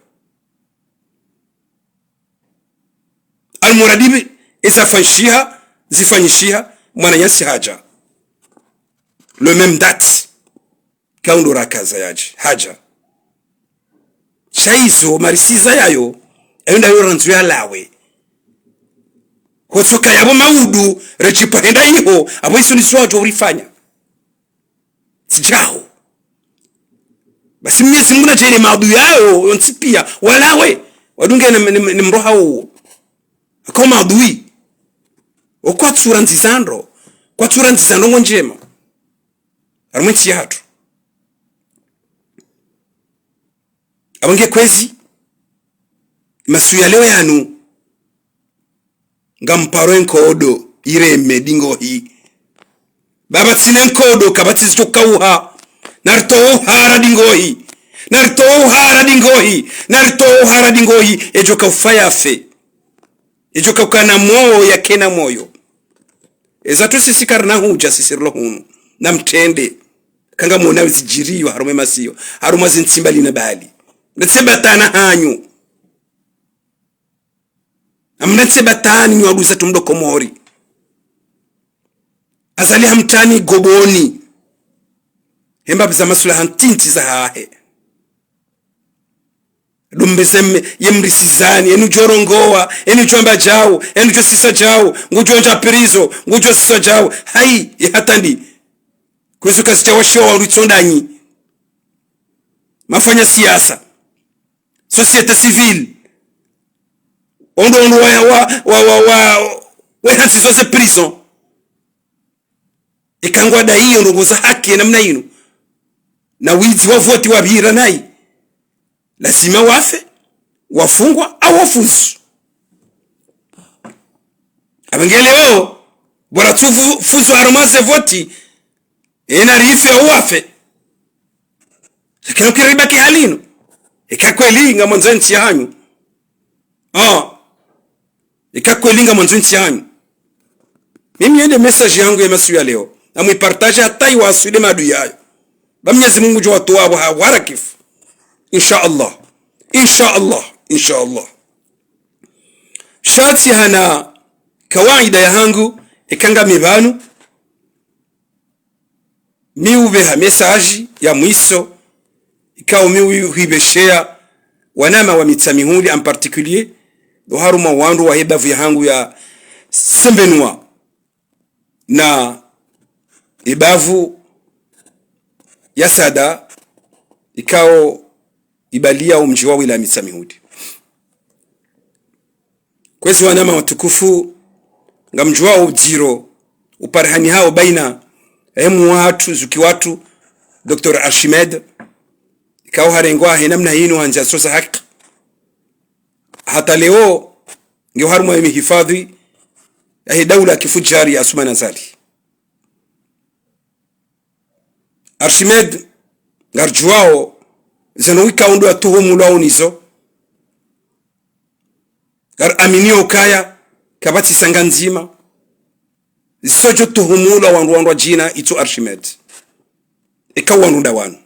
Almuradi bi, eza fanyishiha, zifanyishiha, mwananyasi hadja. Le même date. Kaundru rakaza yadje, hadja. Sha izo, marisiza yayo, ayo ndayo randzo yalawe. Hotsoka yapvo maudu, rechipva henda iho, apvo izo nizo wadjo urifanya. Tsidjaho. Basi Mwenyezi Mungu nadjaanliye maadui yayo, yontsi piya, walawe, wadunge ne, ne, ne mroha uwo. Haka maadui. Wo kwatsu randzisa ndro, kwatsu randzisa ndrongo ndjema. Harumwa entsi yahatru. Apvo nge kwezi, masihu ya leo yanu, ngamparo enkodo, ireme dingohi. Pvapvatsina enkodo, kapvatsi zidjo kauha. Naritowe uhara dingohi. Naritowe uhara dingohi. Naritowe uhara dingohi. Edjo kaufa yafe. Edjo kaukana moyo yakena moyo. Eza tu sisi karina hudja sisi rilo hunu. Na mtrende. Kanga mwona zidjiriyo harumwa emasiyo. Harumwa zintsi mbali na mbali. Mretse batana hanyu. Amretse batani nyi waduza tu mdo Komori. Azali hamtani goboni. Hemba biza masula hantiti zahahe. Dumbe zeme, ye mrisizani, enu djo rongowa, enu djo amba djau, enu djo sisa djau, ngudjo ndja prison, ngudjo sisa djau. Hayi, ye hatandi. Kwezo kazi dja washiwa wa ritsondanyi. Mafanya siasa. Société civile. Ondo, ondo wa, wa, wa, wa, wa, we hantsi zo ze prison. Eka ngwadayiyo ndrongo za haki ye namna yinu, na widzi wa voti wapvira nayi, lazima wafe, wafungwa, au wafuzu. Apvo nge leo, bora tsuvu-, fuzu harumwa ze voti, ena rife au wafe. Lakini ukiribaki hali inu, eka kweli ngamwandzo entsi yahanyu. Ah. Eka kweli ngamwandzo entsi yahanyu. Mimi yende message yahangu ya masihu ya leo. Namwipartage hata iwaswili maadui yayo. Ba Mwenyezi Mungu djo watowa apvo ha warakifu. Insha Allah. Insha Allah. Insha Allah. Sha tsi hana kawaida yahangu, eka ngami pvanu, mi upveha message ya mwiso, ikao mi uhipvesheya wanama wa Mitsamihuli en particulier, ndo harumwa wandru wa he bavu yahangu ya Sembenwa na he bavu ya Sada, ikao ibaliya omdji wa wilaya Mitsamihuli. Kwezi wanama watukufu, ngamdjuwao udziro uparihani hawo baina ya he muwa hatru, zuki watru, Docteur Archimède, ikao harengwa he namna yinu ha ndziya zo za haki. Hata leo, nge harumwa ye mihifadhwi ya he daula ya kifudjari ya Assoumani Azali. Archimède, ngaridjuwao, zeno wika undru yatuhumulwa unizo. Ngari aminio ukaya, kapvatsi sanga ndzima zisodjo tuhumulwa wandru wandru wa djina itso Archimède. Eka wandru nda wanu.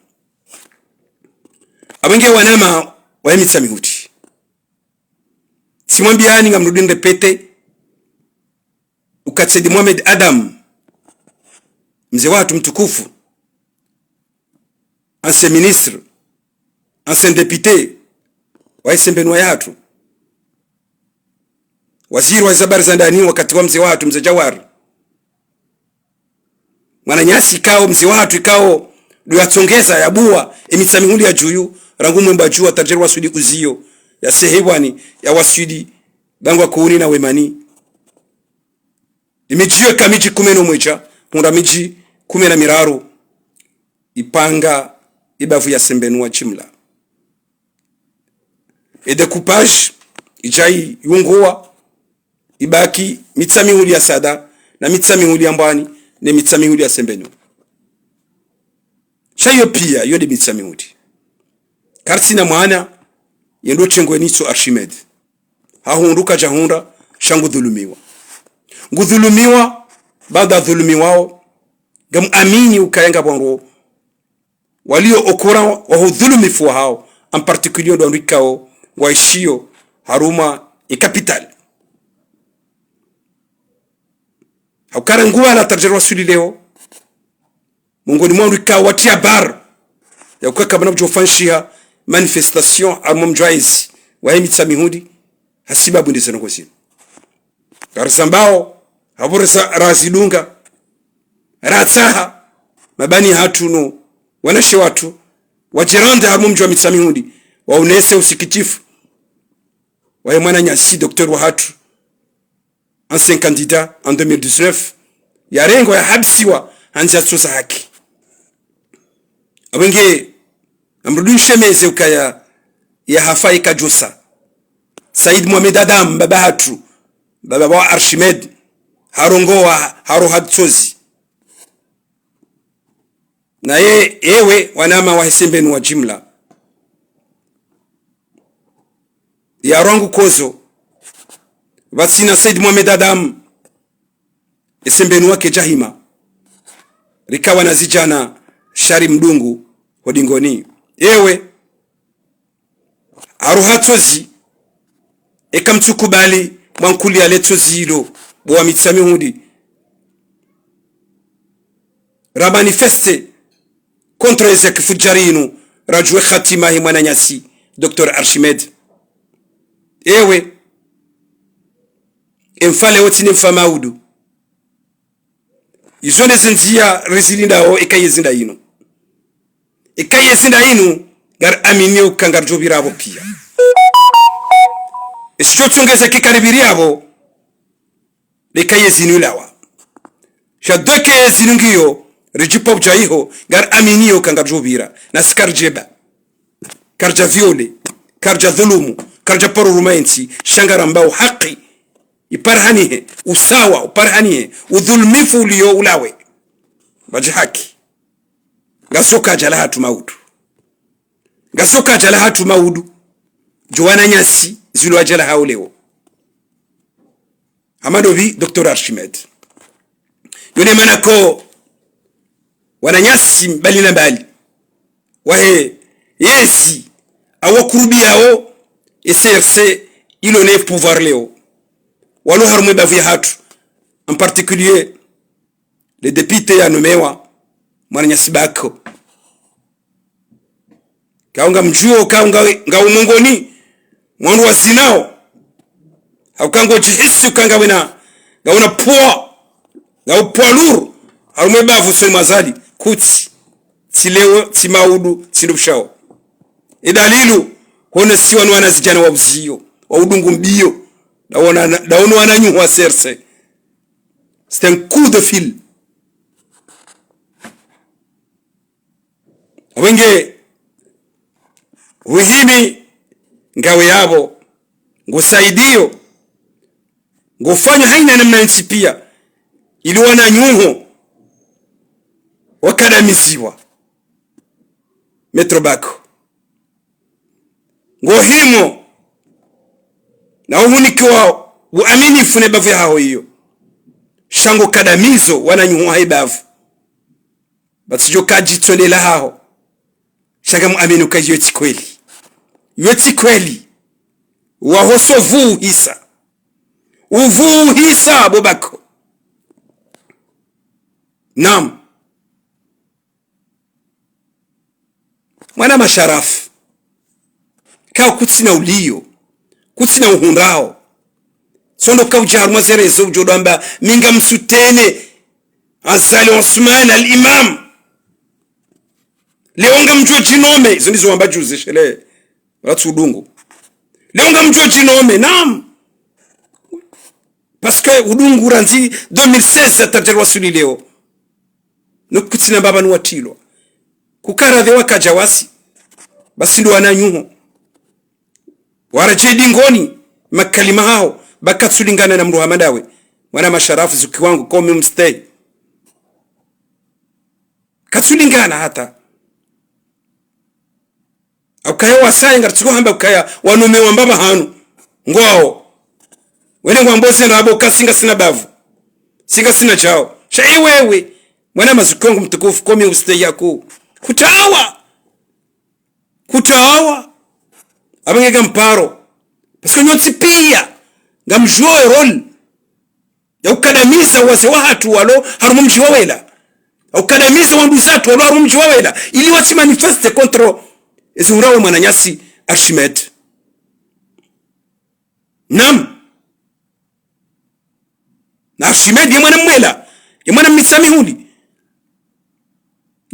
Apvo nge wanama wa he Mitsamihuli. Tsimwambiyani ngamrudi nirépété, uka Said Mohamed Adam, Mze wahatru mtukufu, ancien ministre, ancien député, wahe Sembenuwa yahatru, waziri wahe zabari za ndani wakati wa mze wahatru, mze Djawar. Mwananyasi ikao, mze wahatru ikao, ndo yatsongeza, yabuwa, emitsamihuli ya djuyu, rangu Mwembwadjuu, hata ridjeri waswili Uziyo, ya Sehebwani, ya waswili Bangwa Kuuni na Wemani. Emidji iyo eka midji kume no mwedja, hundra midji kume na miraru, ipanga ebavu ya Sembenuwa jimla. E découpage, idja iyunguwa, ibaki Mitsamihuli ya Sada, na Mitsamihuli ya Mbwani, ne Mitsamihuli ya Sembenuwa. Sha iyo pia, iyo nde Mitsamihuli. Karitsina mwana, yendo shengweni tso Archimède. Hahundru kadjahundra, sha ngudhulumiwa. Ngudhulumiwa, baada dhulumiwao, ngamuamini ukaya ngapvo wandru walio au courant waho udhulumifu wahao, en particulier ndo wandru ikao waishiyo harumwa e capitale. Hauka rangu wala hata ridjeri waswili leo, mongoni mwa wandru ikao watriya barre ya ukaya kapvana pvudjofanyishiha manifestation harumwa mdji wa ezi wahe Mitsamihuli, hasibabu nde ze ndrongoo zinu. Ngarizambao, hapvo reza razidunga, ratsaha, mabani hatru no wanashe watru, wadjirande harumwa mdji wa Mitsamihuli, waonese usikitifu wahe mwananyasi docteur wahatru, ancien candidat en deux mille dix-neuf, yarengwa, yahabisiwa, handzi yatsoza haki. Apvo nge, namrudi mshemeze ukaya, yahafa eka djosa. Said Mohamed Adam, mbaba hatru, mbaba wa Archimède, harongowa, haroha tsozi. Naye, ewe, wanama wahe Sembenuwa jimla, ya rangu kozo, pvatsina Said Mohamed Adam, e Sembenuwa kayidjahima. Rika wanazidjana shari mdungu ho dingoni. Ewe, haroha tsozi, eka mtsukubali mwankuliya le tsozi ilo, bo wa Mitsamihuli. Ramanifeste contre ezi ya kifudjari inu, radjuwe hatima he mwananyasi, docteur Archimède. Ewe, emfa leo tsi ne mfa maudu. Izo nde ze ndziya rizilindao, eka yezi nda inu. Eka yezi nda inu, ngariaminio uka ngaridjopvira apvo pia. Eshidjotsongeza eka karipviri apvo, eka yezi inu ilawa. Sha ndo eka yezi inu ngiyo, ridjipva udja iho, ngariaminio uka ngaridjopvira, nasi karidjeba. Karidja viole, karidja dhulumu, karidja paro huruma yentsi, sha ngarambao haki iparihanihe, usawa uparihanihe, udhulumifu uliyo ulawe. Pvadje haki. Ngazo kadja lahatru maudu. Ngazo kadja lahatru maudu. Djo wananyasi, zilo wadja lahao leo. Hama ndopvi, docteur Archimède. Yo nde mana ko wananyasi mbali na mbali, wahe yezi, awakurubiyao e C R C ilo ne pouvoir leo, walo harumwa e bavu yahatru, en particulier le député yanomewa, mwananyasi Bako. Kao ngamdjuo, kao nga, ngao mongoni mwa wandru wazinao. Hauka ngodjihisi uka ngawena, ngawena poids, ngao poids lourd harumwa e bavu usoni mwa Azali. Kutsi, tsi leo, tsi maudu, tsi ndopvushao. E dalilu, honesiwa ni wanazidjana wa Uziyo, wa udungu mbio, ndaona, ndaona wananyuhu wa C R C. C'est un coup de fil. Apvo nge, uhimi ngawe yapvo, ngusaidio, ngufanyo haina namna ntsi pia, ili wananyuhu wakadamiziwa. Maître Bako, ngohimo na uhunikiwa uaminifu ne bavu yahaho iyo. Sha ngokadamizo wananyuhu wahe bavu. Pvatsi djo kadjitso ndela haho. Sha ngamuamini uka iyo tsi kweli. Iyo tsi kweli. Waho so pvuhisa. Upvuhisa bo Bako. Naam. Mwana Masharafu. Ka kutsina uliyo. Kutsina uhundrao. Tsi ndo ka udja harumwa ze réseaux udjo amba mi ngam soutenir Azali Assoumani al-Imam. Leo ngamdjo djinome. Izo ndizo wamba juzi shele. Wala tsi udungu. Leo ngamdjo djinome. Naam. Parce que udungu randzi deux mille seize hata ridja wasuli leo. No kutsina mbaba ni watilwa. Kukara dhewa kadja wasi. Basi ndo wananyuho. Waradjei dingoni, makalima hawo, ba katsulingana na mdru hama ndawe. Mwana Masharafu zuki wangu, komi umstehi. Katsulingana hata. Ukaya wasaya, ngaritsuko hamba ukaya, wanome wamba pvahanu. Ngwawo. Wene ngwambo ze ndrabo ka si ngasina bavu. Si ngasina djao. Sha ewewe. Mwana mazuki wangu mtukufu, komi umstehi yaku. Kutawa. Kutawa. Apvo nge ngamparo. Parce que nyontsi piya ngamdjuwo e rôle ya ukadamiza wazee wahatru walo harumwa mdji wa Wela. Ya ukadamiza wanduzatru walo harumwa mdji wa Wela. Ili watsi manifeste contre ezi urawe mwananyasi Archimède. Naam. Na Archimède ye mwana Mwela, ye mwana Mitsamihuli.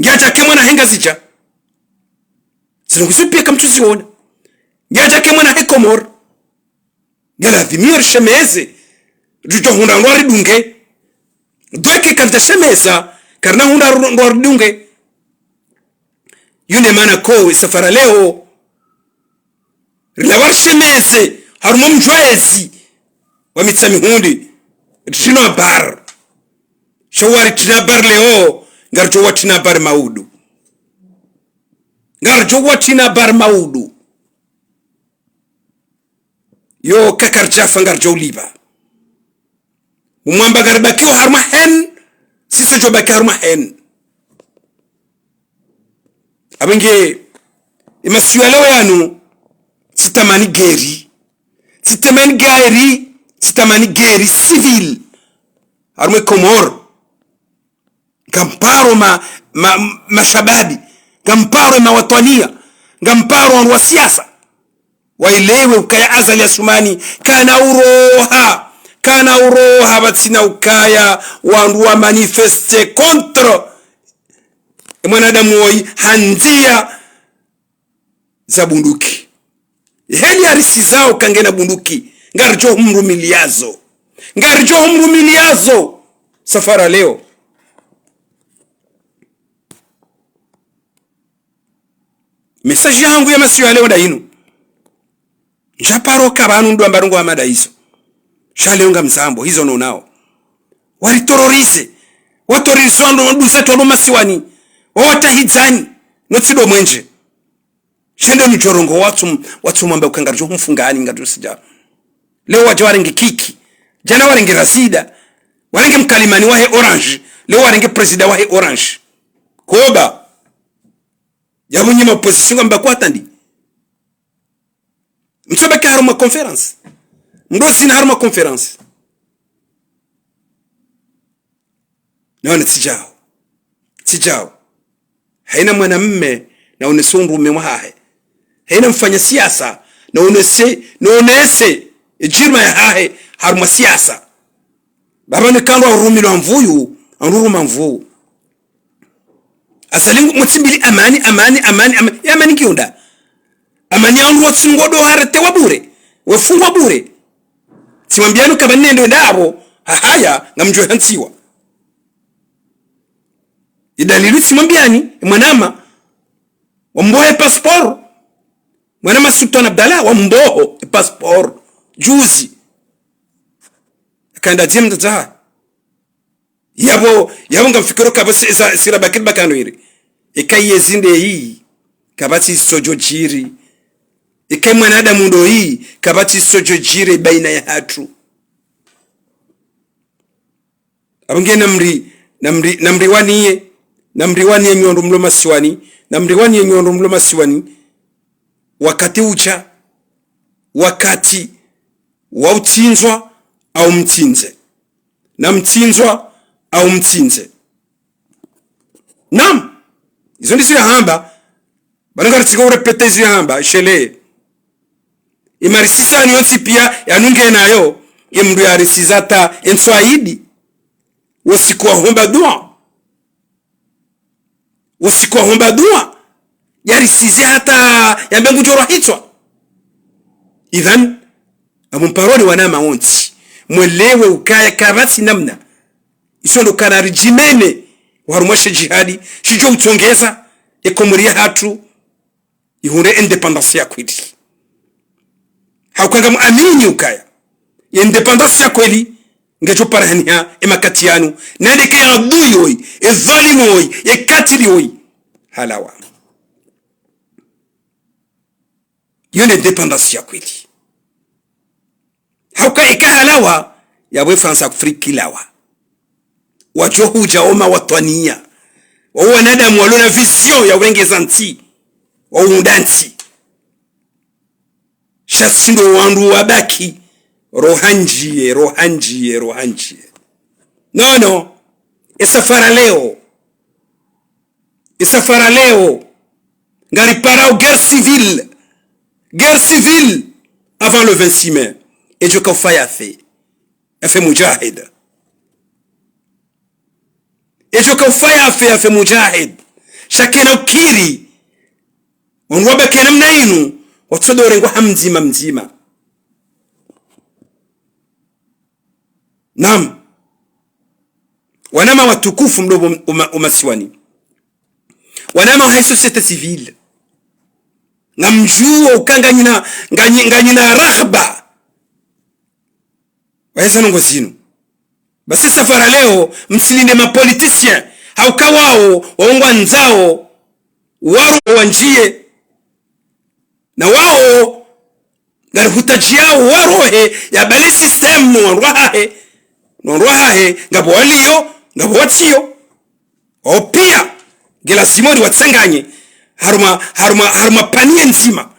Nge adjake mwana he Ngazidja. Zinu nguzo piya kamtsuziona. Nge adjake mwana he Komori. Nge ladhimiyo rishemeze. Ridjo hundra ndo aridunge. Dweke karidja shemeza, karina hundra ndo aridunge. Yinu mana ko, e safari leo. Rilawa rishemeze, harumwa mdji wa ezi wa Mitsamihuli. Ritrino habari. Sha waritrina habari leo, ngaridjo watrina habari maudu. Ngaridjo watrina habari maudu. Yo kakaridjafa ngaridjo ulipva. Umwamba ngaribakiwo harumwa haine, sisi djo baki harumwa haine. Apvo nge, e masiwa leo yanu, tsitamani guerre. Tsitamani guerre, tsitamani guerre civile. Harumwa e Komori. Ngamparo ma, ma, mashababi. Ngamparo mawatwaniya. Ngamparo wandru wa siasa. Waelewe ukaya Azali Assoumani kana uroha. Kana uroha pvatsina ukaya wandru wa manifeste contre. E mwanadamu woyi handziya za bunduki. Heli harisizao ka ngena bunduki. Ngaridjo humrumiliyazo. Ngaridjo humrumiliyazo. Safari leo. Message yangu ya masiwa leo nda yinu. Ndjaparo ka pvanu ndo amba ndrongo hama nda izo. Sha leo ngamzambo, hizo nonao. Wari terroriser. Wa terroriser wandru, wanduzatru walo masiwani. Wawatahidzani. No tsi ndo mwenje. Sha nde nudjo rongowa watsu, watsu mwamba uka ngaridjo humfungani, ngaridjo sidja. Leo wadja warenge Kiki. Djana warenge Razida. Warenge mkalimani wahe Orange. Leo warenge président wahe Orange. Koba. Yapvo nyi ma opposition ngamba kwatandi. Mtsobaki harumwa conférence. Mdo zina harumwa conférence. Naone tsi djao. Tsi djao. Haina mwanamme naonese undrume wahahe. Haina mfanya siasa naonese, naonese e djirma yahahe harumwa siasa. Baba ne kandru arumilwa mvuyu, andru ruma mvuu. Azali ngu mtsimbili amani, amani, amani, amani, amani ngiyo nda. Amani ya wandru watsi ngodo harete wa bure, wefungwa bure. Tsimwambiyani uka pvanu nende ndapvo, hahaya, ngamdjo hantsiwa. Idalili tsimwambiyani, e mwanama, wambohe passeport. Mwanama Sultan Abdallah, wamboho e passeport. Juzi. Akanda djem tata. Yapvo, yapvo ngamfikiro kapvatsi, esa, sira bakiri bakano iri. Eka yezi ndeyi, kapvatsi isodjo djiri. Eka mwanadamu ndoyi, kapvatsi isodjo djiri baina yahatru. Apvo nge namri, namri, namriwaniye, namriwaniye nyi wandru mlo masiwani, namriwaniye nyi wandru mlo masiwani, wakati udja, wakati wa utsindzwa au mtsindze. Namtsindzwa au mtsindze. Naam, izo ndizo yahamba, Bana ngaritsiko urépéter izo yahamba, shele. Imarisiza yanu yontsi pia, yanu nge nayo, imndru yarisiza hata entswaidi. Wosiku wahomba dua. Wosiku wahomba dua. Yarisize hata yambe ngudjo rwahitswa. Idhan, amu mparoni wanama wontsi. Mwelewe ukaya kapvatsi namna. Iso ndo kana ridjimene, waharumwa she djihadi, shidjo utsongeza, e Komori yahatru, ihundre indépendance ya kweli. Hauka ngamuamini ukaya, indépendance ya kweli, ngedjo parahaniha e makati yanu, nandeke ye adui woyi, e dhalimu woyi, e katili woyi. Halawa. Iyo nde indépendance ya kweli. Hauka ika halawa, yapvo e France Afrique ilawa. Wadjo hudja wo mawatwaniya. Wo wanadamu walo na vision ya urengeza ntsi. Wa uunda ntsi. Sha si ndo wandru wabaki. Rohanjiye, rohanjiye, rohanjiye. Non, non. E safara leo. E safara leo, ngariparao guerre civile. Guerre civile avant le vingt-six mai. Edjo kaufa yafe. Yafe mujahid. Edjo kaufa yafe, yafe mujahid. Sha kena ukiri. Wandru wabaki namna inu, watsodorengwa ha mdzima mdzima. Naam. Wanama watukufu mlio uma-, umasiwani. Wanama wa société civile. Ngamdjuo uka nganyina, nganyi-, nganyina raghba. Waheza ndrongoo zinu. Basi safara leo, msilinde ma politiciens. Hauka wao, wao ngwandzao, waro wandjiye. Na wao, ngarihutadjiyao warohe, ya bale système no wandru wahahe. No wandru wahahe, ngapvo walio, ngapvo watsiyo. Wao pia, nge lazimu riwatsanganye, harumwa, harumwa, harumwa panier ndzima.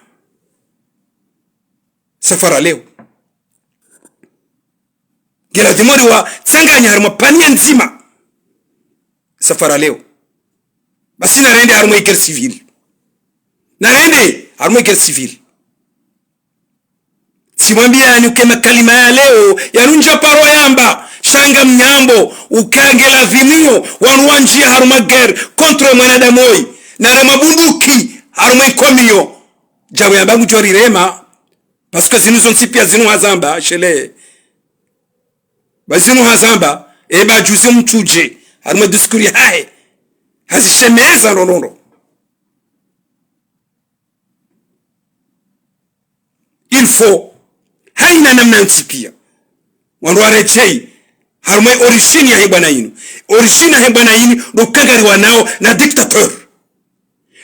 Safara leo. Nge lazimu riwatsanganye harumwa panier ndzima. Safara leo. Basi narende harumwa e guerre civile. Narende harumwa e guerre civile. Tsimwambiyani uka e makalima ya leo, yanu ndja paro yamba, sha ngamnyambo, uka nge lazimu yo, wanu wandjiye harumwa guerre, contre mwanadamu woyi, na harumwa bunduki, harumwa e komiyo. Djapvo yamba ngudjo rirema, parce que zinu zontsi pia zinu hazamba, shele. Ba zinu hazamba, e ba juzi mtsudje, harumwa e discours yahahe. Hazishemeza ndrondrondro. Il faut, haina namna yontsi pia. Wandru waredjeyi, harumwa e origine yahe bwana inu. Origine yahe bwana inu, ndo uka ngariwanao na dictateur.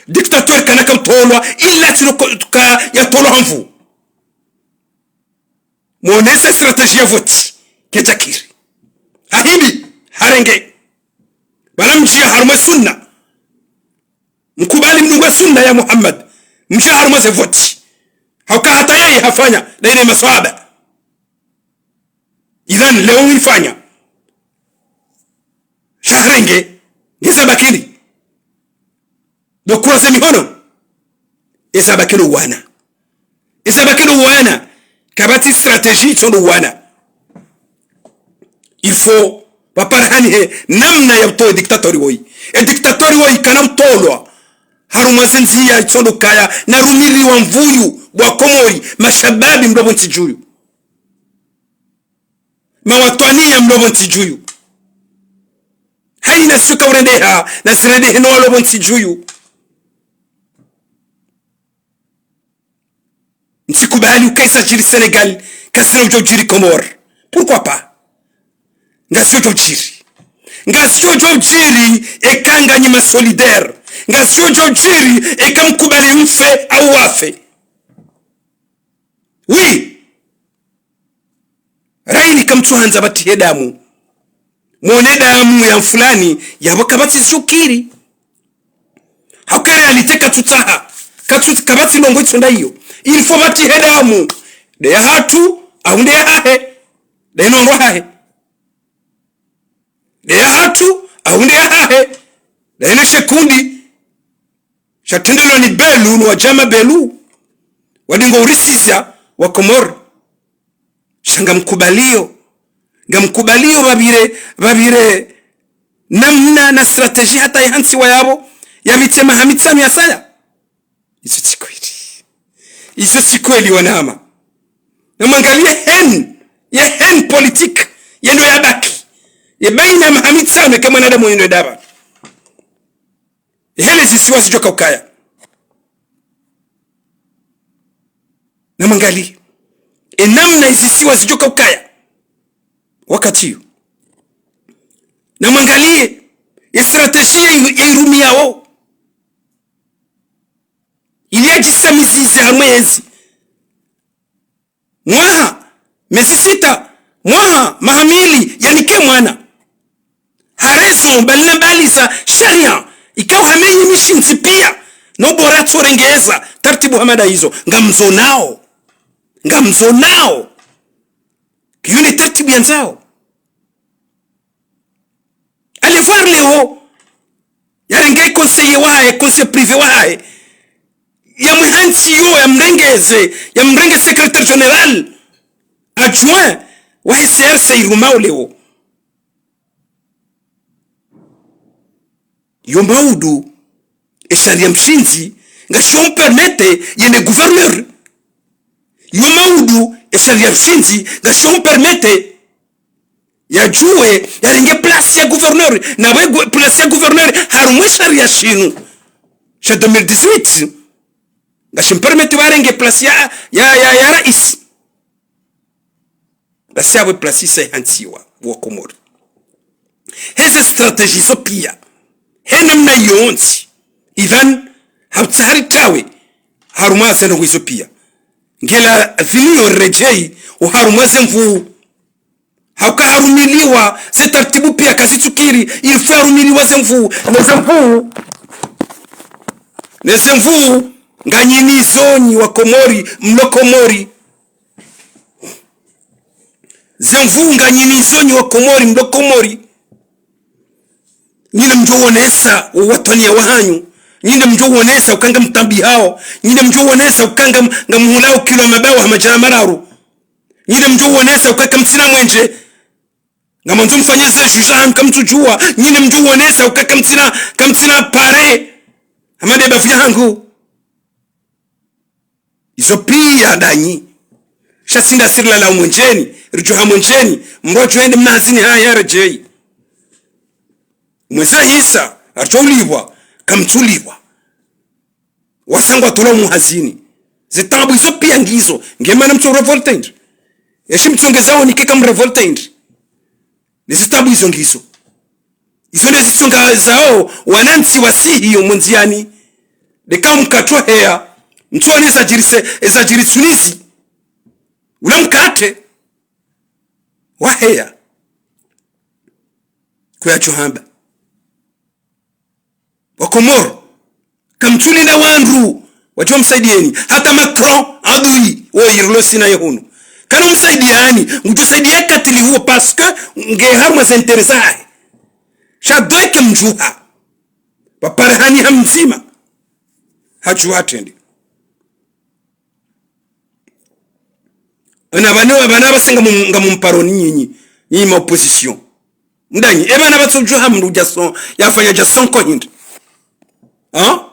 Dictateur kana kautolwa, ila tsi ndo ko-, ka yatolwa ha nvu. Mwonesa stratégie ya voti, kedjakiri. Hahidi, harenge. Bala mdjiya harumwa e sunna. Mkubali mdunge sunna ya Muhammad. Mdjiya harumwa ze voti. Hauka hata yeye hafanya, na ine maswahaba. Idhan leo wifanya. Sha harenge, ngeza bakini. Ndo croiser mihono. Eza bakini wana. Eza bakini wana. Kapvatsi stratégie itsondo wana. Il faut, pvaparahanihe namna ya utowa e dictateur woyi. E dictateur woyi kana utolwa. Harumwa ze ndziya itsondo kaya, na rumiri wa nvuyu, bwa Komori, mashababi mlio pvo ntsi dju yu. Mawatwaniya mlio pvo ntsi dju yu. Haina shuka urendeha, na zirendehe no walo pvo ntsi dju yu. Ntsikubali uka iza djiri Sénégal, kazina udjo djiri Comores. Pourquoi pas? Ngazidjo djiri. Ngazidjo djiri eka nganyi ma solidaire. Ngazidjo djiri eka mkubali mfe au wafe. Oui. Raili kamtsuhandza pvatrihe damu. Mwone damu ya mfulani, yapvo kapvatsi zidjokiri. Hauka réalité katsutsaha. Katsu-, kapvatsi ndrongoo itsonda iyo. Il faut pvatrihe damu. Nde yahatru, au nde yahahe. Nde inu wandru wahahe. Nde yahatru, au nde yahahe. Nde inu she kundi. Sha tendelo ni Belu, ni wadjama Belu. Wadingo urisizia wa Komori. Sha ngamkubaliyo. Ngamkubaliyo pvapvire, pvapvire namna na stratégie hata yahantsiwa yapvo, yapvitse maha mitsanu yasaya. Izo tsi kweli. Izo tsi kweli wanama. Namwangaliye haine, ye haine politique, yendo yabaki. Ye baina maha mitsanu eka mwanadamu yendo yadapva. Hele zisiwa zidjoka ukaya. Namwangaliye. E namna izisiwa zidjoka ukaya. Wakati iyo. Namwangaliye. Ye stratégie ya, ya irumiyao. Ili yadjisamizize harumwa yezi. Mwaha, mezi sita, mwaha, maha mili, yanike mwana. Ha raison, mbali na mbali za sharia, ikao hamenyi mishindzi pia, no bora tsorengeza, taratibu hama nda izo, ngamzonao. Ngamzonao. Kiyo nde taratibu yandzao. Allez voir Léo. Yarenge conseiller wahahe, conseiller privé wahahe. Yamwihantsiyo, yamrengeze, yamrenge secrétaire général adjoint wahe C R C irumao Léo. Yo maudu, e sharia mshindzi, ngasho mpermettre yende gouverneur. Yo maudu, e sharia mshindzi, ngasho mpermettre yadjuwe, yarenge place ya gouverneur. Na we gu-, place ya gouverneur, harumwa e sharia shinu sha deux mille dix-huit. Ngashi mpermettre warenge place ya, ya, ya, ya raisi. Basi apvo e place isa ihantsiwa wa Komori. Heze stratégie zo pia. He namna yontsi. Idhan, hapvutsaha ritawe harumwa ze ndrongoo izo pia. Nge lazimu yo redjeyi oharumwa ze nvuu. Hauka harumiliwa ze taratibu pia kazitsukiri, il faut harumiliwa ze nvuu, ne ze nvuu, ne ze nvuu, nganyi nizo nyi wa Komori, mlo Komori. Ze nvuu nganyi nizo nyi wa Komori, mlo Komori. Nyi nde mdjo wonesa wo watwaniya wahanyu. Nyi nde mdjo wonesa uka ngamtabihao. Nyi nde mdjo wonesa uka ngam-, ngamhulao kilo mabawa ha madjana mararu. Nyi nde mdjo wonesa uka kamtsina mwenje. Ngamwandzo mfanye ze juja hanyu kamtsudjuwa. Nyi nde mdjo wonesa uka kamtsina, kamtsina pare. Hama nde bavu yahangu. Izo pia ndanyi. Sha tsi nda sirila la umwenjeni, ridjo ha mwenjeni, mdru adjo ende mna hazini hahe yaredjeyi. Mwezi hisa, ardjo ulipvwa, kamtsulipvwa. Wasangwa tula umu hazini. Ze tabu izo pia ngizo, nge mana mtso revolte ndri. Eshi mtsongeza woni keka mrevolte ndri. Ne ze tabu izo ngizo. Izo nde zitsongezao wanantsi wasihi yo mwendziani. Ndeka mkatwa heya. Mtsuwani ezadjirise, ezadjiri Tunisie. Ula mkate. Waheya. Kuyadjo hamba. Wakomoro. Kamtsulinda wandru wadjo msaidiyeni. Hata Macron, adui, wo irilo sina ye hunu. Kana msaidiyani, ngudjo saidiya katili huwo parce que nge harumwa ze intérêt zahe. Sha doike mdjuha. Waparahani ha mdzima. Hadjuha trende. Ana bana, bana base ngamu-, ngamumparoni nyinyi, nyinyi ma opposition. Mdanyi, e bana batsodjuha mndru dja son, yafanya dja sonko hindri. Ha?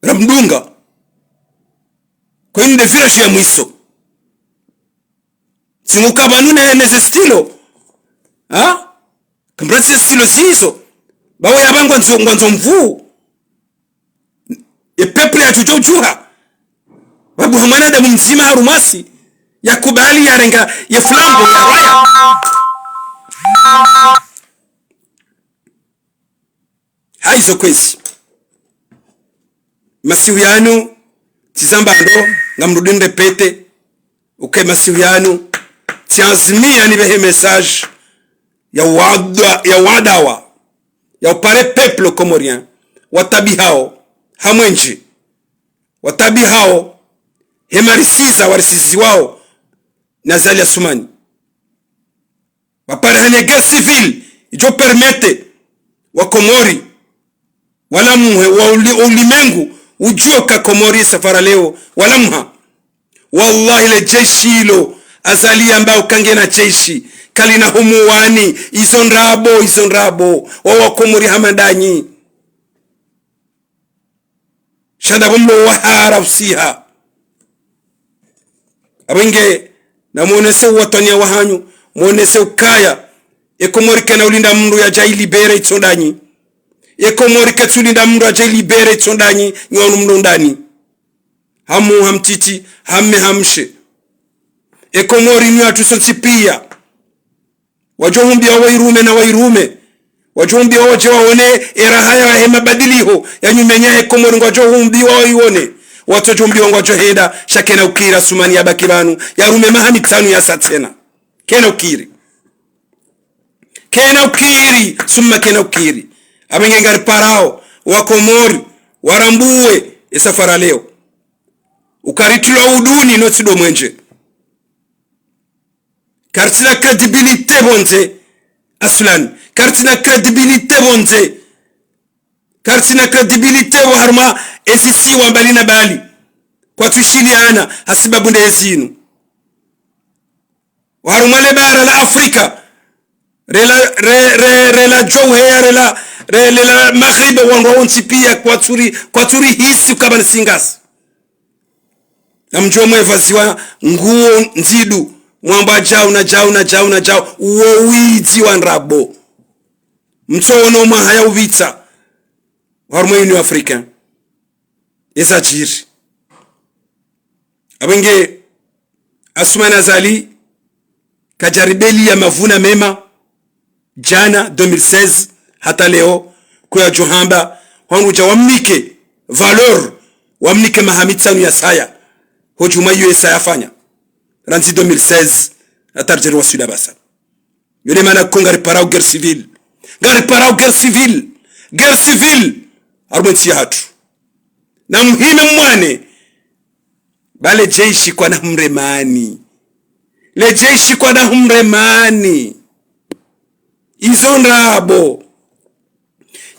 Ramdunga. Kwa inu nde virage ya mwiso. Tsinguka pvanu ne, ne ze stylo. Ha? Kamratsi ze stylo zizo. Bawe yaba ngwandzo, ngwandzo nvuu. Ye peuple yadjudja udjuha. Babu ha mwanadamu mdzima harumwasi. Yakubali yarenga ye flambeau ya rwaya. Haizo kwezi. Masihu yanu, tsizamba ndo, ngamrudi nirépéter, uka masihu yanu, tsiazimiya nipvehe message ya wada-, ya wadawa, ya upare peuple comorien, watabihao, ha mwenje, watabihao, he marisiza, warisiziwao, na Azali Assoumani. Waparahani ye guerre civile, idjo permettre Wakomori, walamuhe, wa uli-, ulimengu, udjuwe ka Komori safari leo, walamuha. Wallahi, le jeshi ilo, Azali yamba uka ngena jeshi, kalina humwani, izo ndrabo, izo ndrabo, wa Wakomori hama ndanyi. Sha ndapvo mlo wahara usiha. Apvo nge, na mwonese uwatwaniya wahanyu, mwonese ukaya, e Komori kayina ulinda mndru yadje yilibere itso ndanyi. E Komori kayitsulinda mndru yadje yilibere itso ndanyi, nyi wanu mlo ndani. Hamu, hamtiti, hamme, hamshe. E Komori nyi hatru sontsi piya. Wadjo humbiwa wayirume na wayirume. Wadjo humbiwa wadje waone eraha yahe mabadiliho ya nyumeni yahe Komori, ngwadjo humbiwa wayione. Watsodjo humbiwa ngwadjo henda, sha kayina ukiri Asumani yabaki pvanu, yarume maha mitsanu yasa tsena. Kayina ukiri. Kayina ukiri, Summa kayina ukiri. Apvo nge ngariparao, Wakomori, warambuwe, e safari leo. Uka ritrilwa uduni, no tsi ndo mwenje. Karitsina crédibilité pvondze, Asumani. Karitsina crédibilité pvondze. Karitsina crédibilité pvo harumwa ezisiwa mbali na mbali. Kwatsushiliana, hasibabu nde ezinu. Harumwa le bara la Afrika. Rela, re, re, rela djouheya, rela, re, rela magharibi, wandru wontsi piya kwatsuri, kwatsuri hisi ukaba ni singasi. Na mdjuwe mwepvaziwa nguo ndzidu, mwambwa djau na djau na djau na djau, uwo widzi wa ndrabo. Mtsoono mwaha ya upvitsa, harumwa Union Africaine. Eza djiri. Apvo nge, Asumani Azali, kadjaribeli ya mavuna mema, djana, deux mille seize, hata leo, kuyadjo hamba, hwangu dja wamnike valeur, wamnike maha mitsanu yasaya, ho djumwa iyo yasaya fanya. Randzi deux mille seize, hata ridjeri waswili apvasa. Yo nde mana ko ngariparao guerre civile. Ngariparao guerre civile. Guerre civile. Harumwa entsi yahatru. Na muhime mwane. Ba le jeshi kwana humremani. Le jeshi kwana humremani. Izo ndrabo.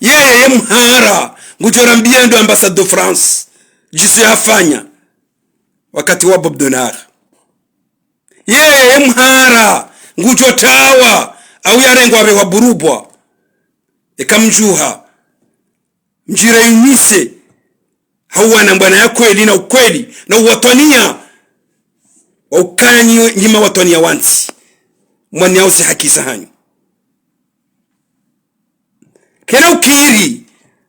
Yeye, ye mhara, ngudjo rambiya ndo ambassade de France. Djiso yafanya. Wakati wa Bob Denard. Yeye, ye mhara, ngudjo tawa, au yarengwa apve wa burubwa. Eka mdjuha. Mdjire yunise. Hauwana mbwana ya kweli na ukweli, na uwatwaniya. Wa ukaya nyi, nyi mawatwaniya wantsi. Mwaniyao ze haki zahanyu. Kayina ukiri,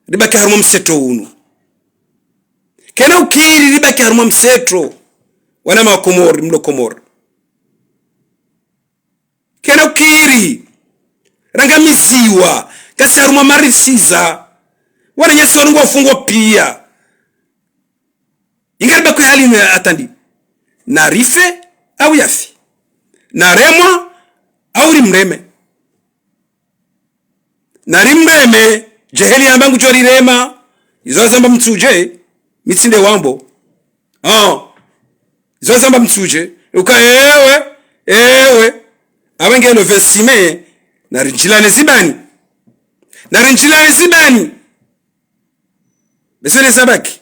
ribaki harumwa mseto unu. Kayina ukiri, ribaki harumwa mseto. Wanama wa Komori, mlo Komori. Kayina ukiri, rangamiziwa, ngasi harumwa marisiza. Wananyasi wanu ngwafungwa piya. Inga ribaki hali inu ya atandi. Narife, au yafi. Naremwa, au rimreme. Narimreme, djeheli yamba ngudjo rirema. Izo zamba mtsudje, mi tsi nde wambo. Ah. Izo zamba mtsudje, uka ewe, ewe. Apvo nge no vingt-six mai, narindjilane zibani. Narindjilane zibani. Bese ne zabaki.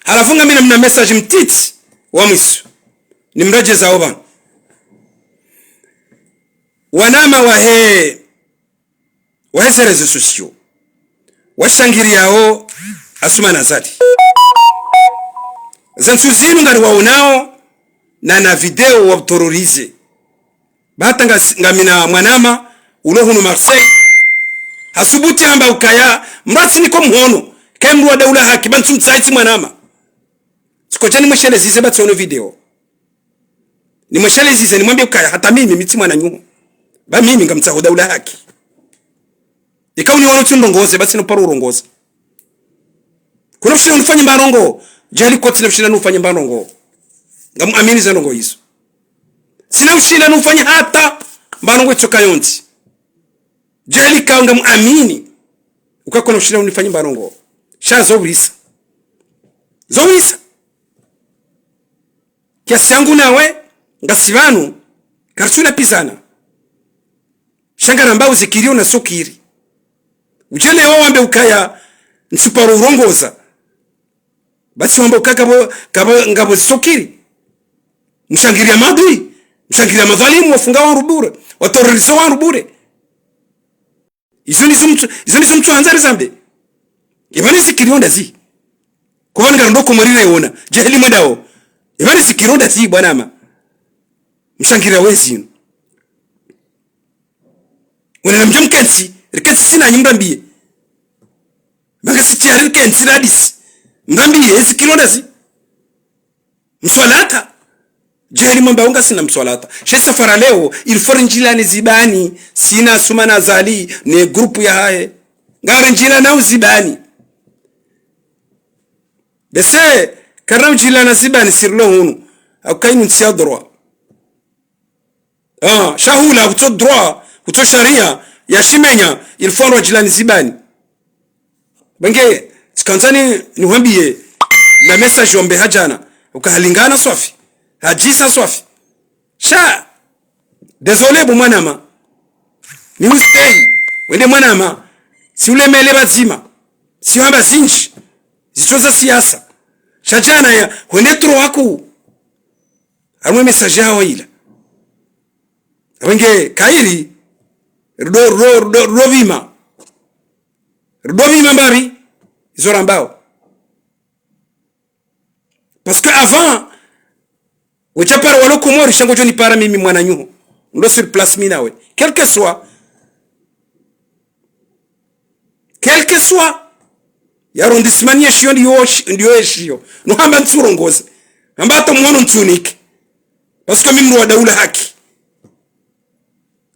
Halafu ngamina mna message mtiti wa mwiso. Nimredjeza opvanu. Wanama wahe, wahe ze réseaux sociaux. Washangiriyao Asumani Azali. Zantsu zinu ngariwaonao na na video wa terroriser. Ba hata nga, ngamina mwanama, ulo hunu Marseille. Hasubuti hamba ukaya, mratsi niko mhono, ke mndru wa daula haki, ba ntsu mtsaha tsi mwanama. Tsiko dja nimweshelezeze ba tsiono video. Nimweshelezeze, nimwambiye ukaya, hata mimi, mi tsi mwananyuho. Ba mimi ngamtsaho daula haki. Ika uniwono tsi ndrongoze, ba tsina uparo urongoza. Kuna ushinda unifanye mba ndrongo, djeheli ko tsina ushinda nufanye mba ndrongo. Ngamuamini ze ndrongo izo. Tsina ushinda nufanye hata mba ndrongo itsoka yontsi. Djeheli ka ngamuamini. Uka kuna ushinda unifanye mba ndrongo. Sha zo urisa. Zo urisa. Kiasi yangu nawe, ngasi pvanu, karitsuna pizana. Sha ngaramba uzikiri una sukiri. Udje leo wambe ukaya ntsuparo urongoza. Basi wamba ukaya kapvo, kapvo, ngapvo zisokiri. Mshangiriya maadui, mshangiriya madhwalimu, wafunga wandru bure, waterroriser wandru bure. Izo ndizo mtsu, izo ndizo mtsuhandza rizambe. Eba ne zikiri yo ndazi. Kwa wanu ngarondo Komori rayona. Jahili mwendao. Eba ne zikiri yo ndazi, bwana ama. Mshangiriya wezi inu. Wena namdja mkentsi, rikentsi sina nyi mrambiye. Manga siti hari rikentsi radisi. Mrambiye, ezikiri yo ndazi. Mswalata. Jahili mwamba unga sina mswalata. She safara leo, il faut rinjilane zibani, sina Assoumani Azali, ne groupe yahahe. Ngarinjilana uzibani. Bese, karina ujilana zibani sirilo hunu. Hauka inu ntsi ya droit. Ah, sha hula, kutso droit, kutso sharia, ya shimenya, il faut rinjilane zibani. Benge, tsikandza ni, nihwambiye, na message wambe hadjana, uka halingana swafi, hadjisa swafi. Sha, désolé bo mwanama. Ni ustahi, wende mwanama, si ulemele pvadzima, si hamba zindji, zitso za siasa. Sha djana ya, hwende tro waku. Harumwa message yaho ila. Wenge, kairi, rudo, rudo, rudo, rudo pvima. Rudo pvima mbapvi, izo rambao. Parce que avant, wetsha para walo Komori, sha ngodjo nipara mimi mwananyaho. Ndo sur place mi nawe. Quel que soit. Quel que soit. Ye arrondissement ni yeshiyo, ndiyo, ndiyo yeshiyo. No hamba ntsurongoze. Hamba hata mhono ntsunike. Parce que mimi mdru wa daula haki.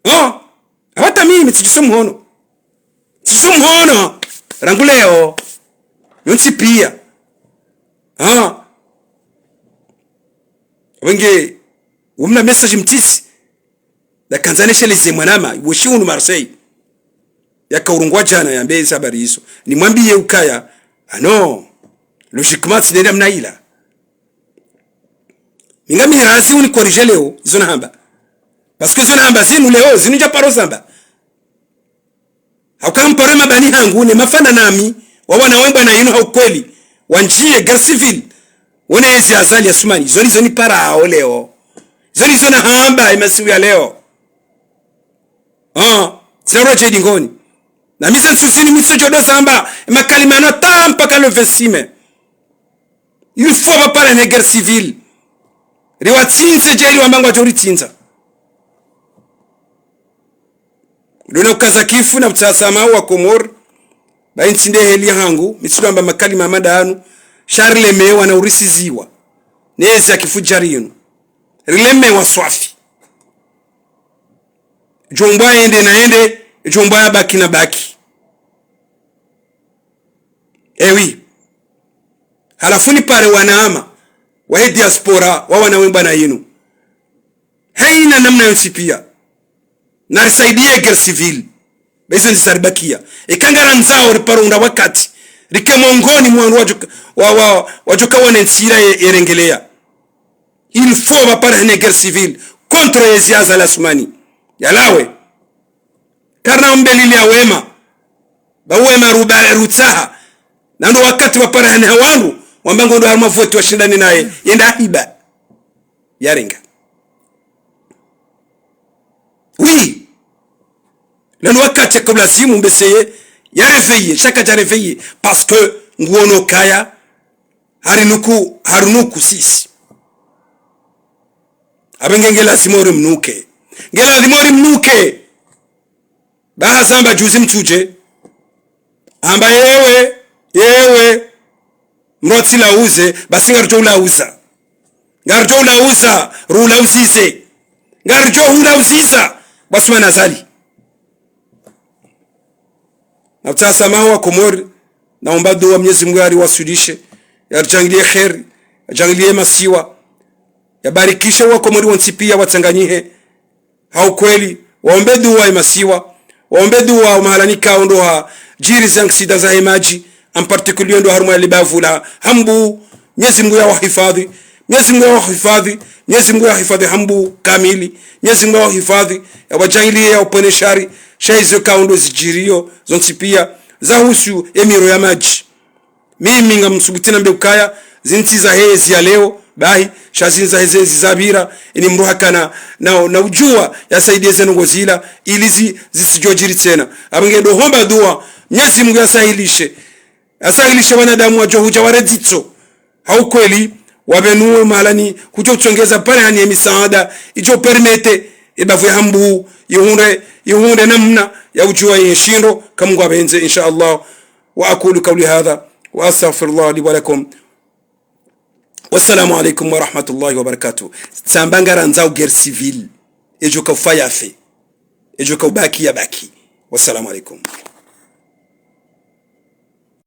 Oh, hata mimi tsidjiso mhono. Tsidjiso mhono. Rangu leo. Yontsi piya. Ah. Wenge, wumna message mtsisi. Nakandza nesheleze mwanama, weshi hunu Marseille. Yaka urungwa djana yambe ezi habari izo. Nimwambiye ukaya, ah non. Logiquement, tsi nenda mna ila. Mi ngami razi uni corriger leo, izo nahamba. Parce que izo nahamba zinu leo, zinu ndja paro zamba. Hauka mparo mabani hangu, ne mafana nami, wawana wembwa na inu ha ukweli, wandjiye guerre civile, wone ezi Azali Assoumani, izo ndizo niparao leo. Izo ndizo nahamba, emasiku ya leo. Ah, tsina ula djedi ngoni. Na mi ze ntsuzini mi ntso djo do zamba, emakalima yanu hata mpaka le vingt-six mai. Il faut pvapare ne guerre civile. Riwatsindze djeli wamba ngwadjo ritsindza. Ndo na ukaza kifu na utsaha samaha wa Komori. Ba intsi nde heli ya hangu, mi tsidjo amba makalima mada yanu, sha rilemewa na urisiziwa. Nezi ya kifu djari yinu. Rilemewa swafi. Djo mbwa yende na yende, djo mbwa yabaki na baki. Eh oui. Halafu nipare wanama, wahe diaspora, wawana wembwa na yinu. Hayina namna yontsi piya. Narisaidiye guerre civile. Ba izo ndizo zaribakiya. Eka ngarandzao riparo unda wakati. Rike mongoni mwa wandru wadjoka, wa, wa, wadjoka wana ntsi ila ye, yerengeleya. Il faut pvapare hene guerre civile contre ezi Azali Assoumani. Yalawe. Karina umbelili ya wema. Ba wema ruba, rutsaha. Na ndo wakati pvapare hene ha wandru, wamba ngondo harumwa voti washindane naye. Yenda ahiba. Yarenga. Oui. Na ndo wakati yaka ulazimu mbeseye, ya réveiller, sha kadja réveiller. Parce que nguono kaya, harinuku, harinuku sisi. Abenge nge lazima urimnuke. Nge lazima urimnuke. Ba hazamba juzi mtsudje. Hamba yewe, yewe. Mrotsi lauze, basi ngaridjo ulauza. Ngaridjo ulauza, rulauzize. Ngaridjo hulauziza, bo Assoumani Azali. Na utsaha samaha wa Komori, naomba dua Mwenyezi Mungu yariwaswilishe, yaridjangiliye kheri, yadjangiliye masiwa, yabarikishe wa Komori wontsi piya watsanganyihe. Ha ukweli, waombe dua emasiwa, waombe dua omahala nikao ndo hadjiri ze accident zahe madji, en particulier ndo harumwa le bavu la Hambu, Mwenyezi Mungu yawahifadhwi, Mwenyezi Mungu yawahifadhwi, Mwenyezi Mungu yahifadhwi Hambu kamili, Mwenyezi Mungu yawahifadhwi, yawadjangiliye yawapvwene shari, sha izo kao ndo zidjiriyo, zontsi piya, zahusu emiro ya madji. Mimi ngamsubuti nambe ukaya, zintsi zahe ezi ya leo, bahi, sha zintsi zahe ezi zapvira, ini mdru hakana na, na udjuwa yasaidie ze ndrongoo zila, ili zi, zisidjodjiri tsena. Apvo nge ndo homba dua, Mnyezi Mungu yasahilishe. Yasahilishe wanadamu wadjo hudja waredzitso. Ha ukweli, wapvenuwe mahalani kudjo utsongeza pare hani ye misaada, idjo permete, ebavu ya Hambu, ihundre, ihundre namna ya udjuwa ye nshindo, ka Mungu apvendze, insha Allah. وأقول قولي هذا وأستغفر الله لي ولكم. والسلام عليكم ورحمة الله وبركاته. Tsamba ngarandzao guerre civile. Edjo ka ufa yafe. Edjo ka ubaki yabaki. والسلام عليكم.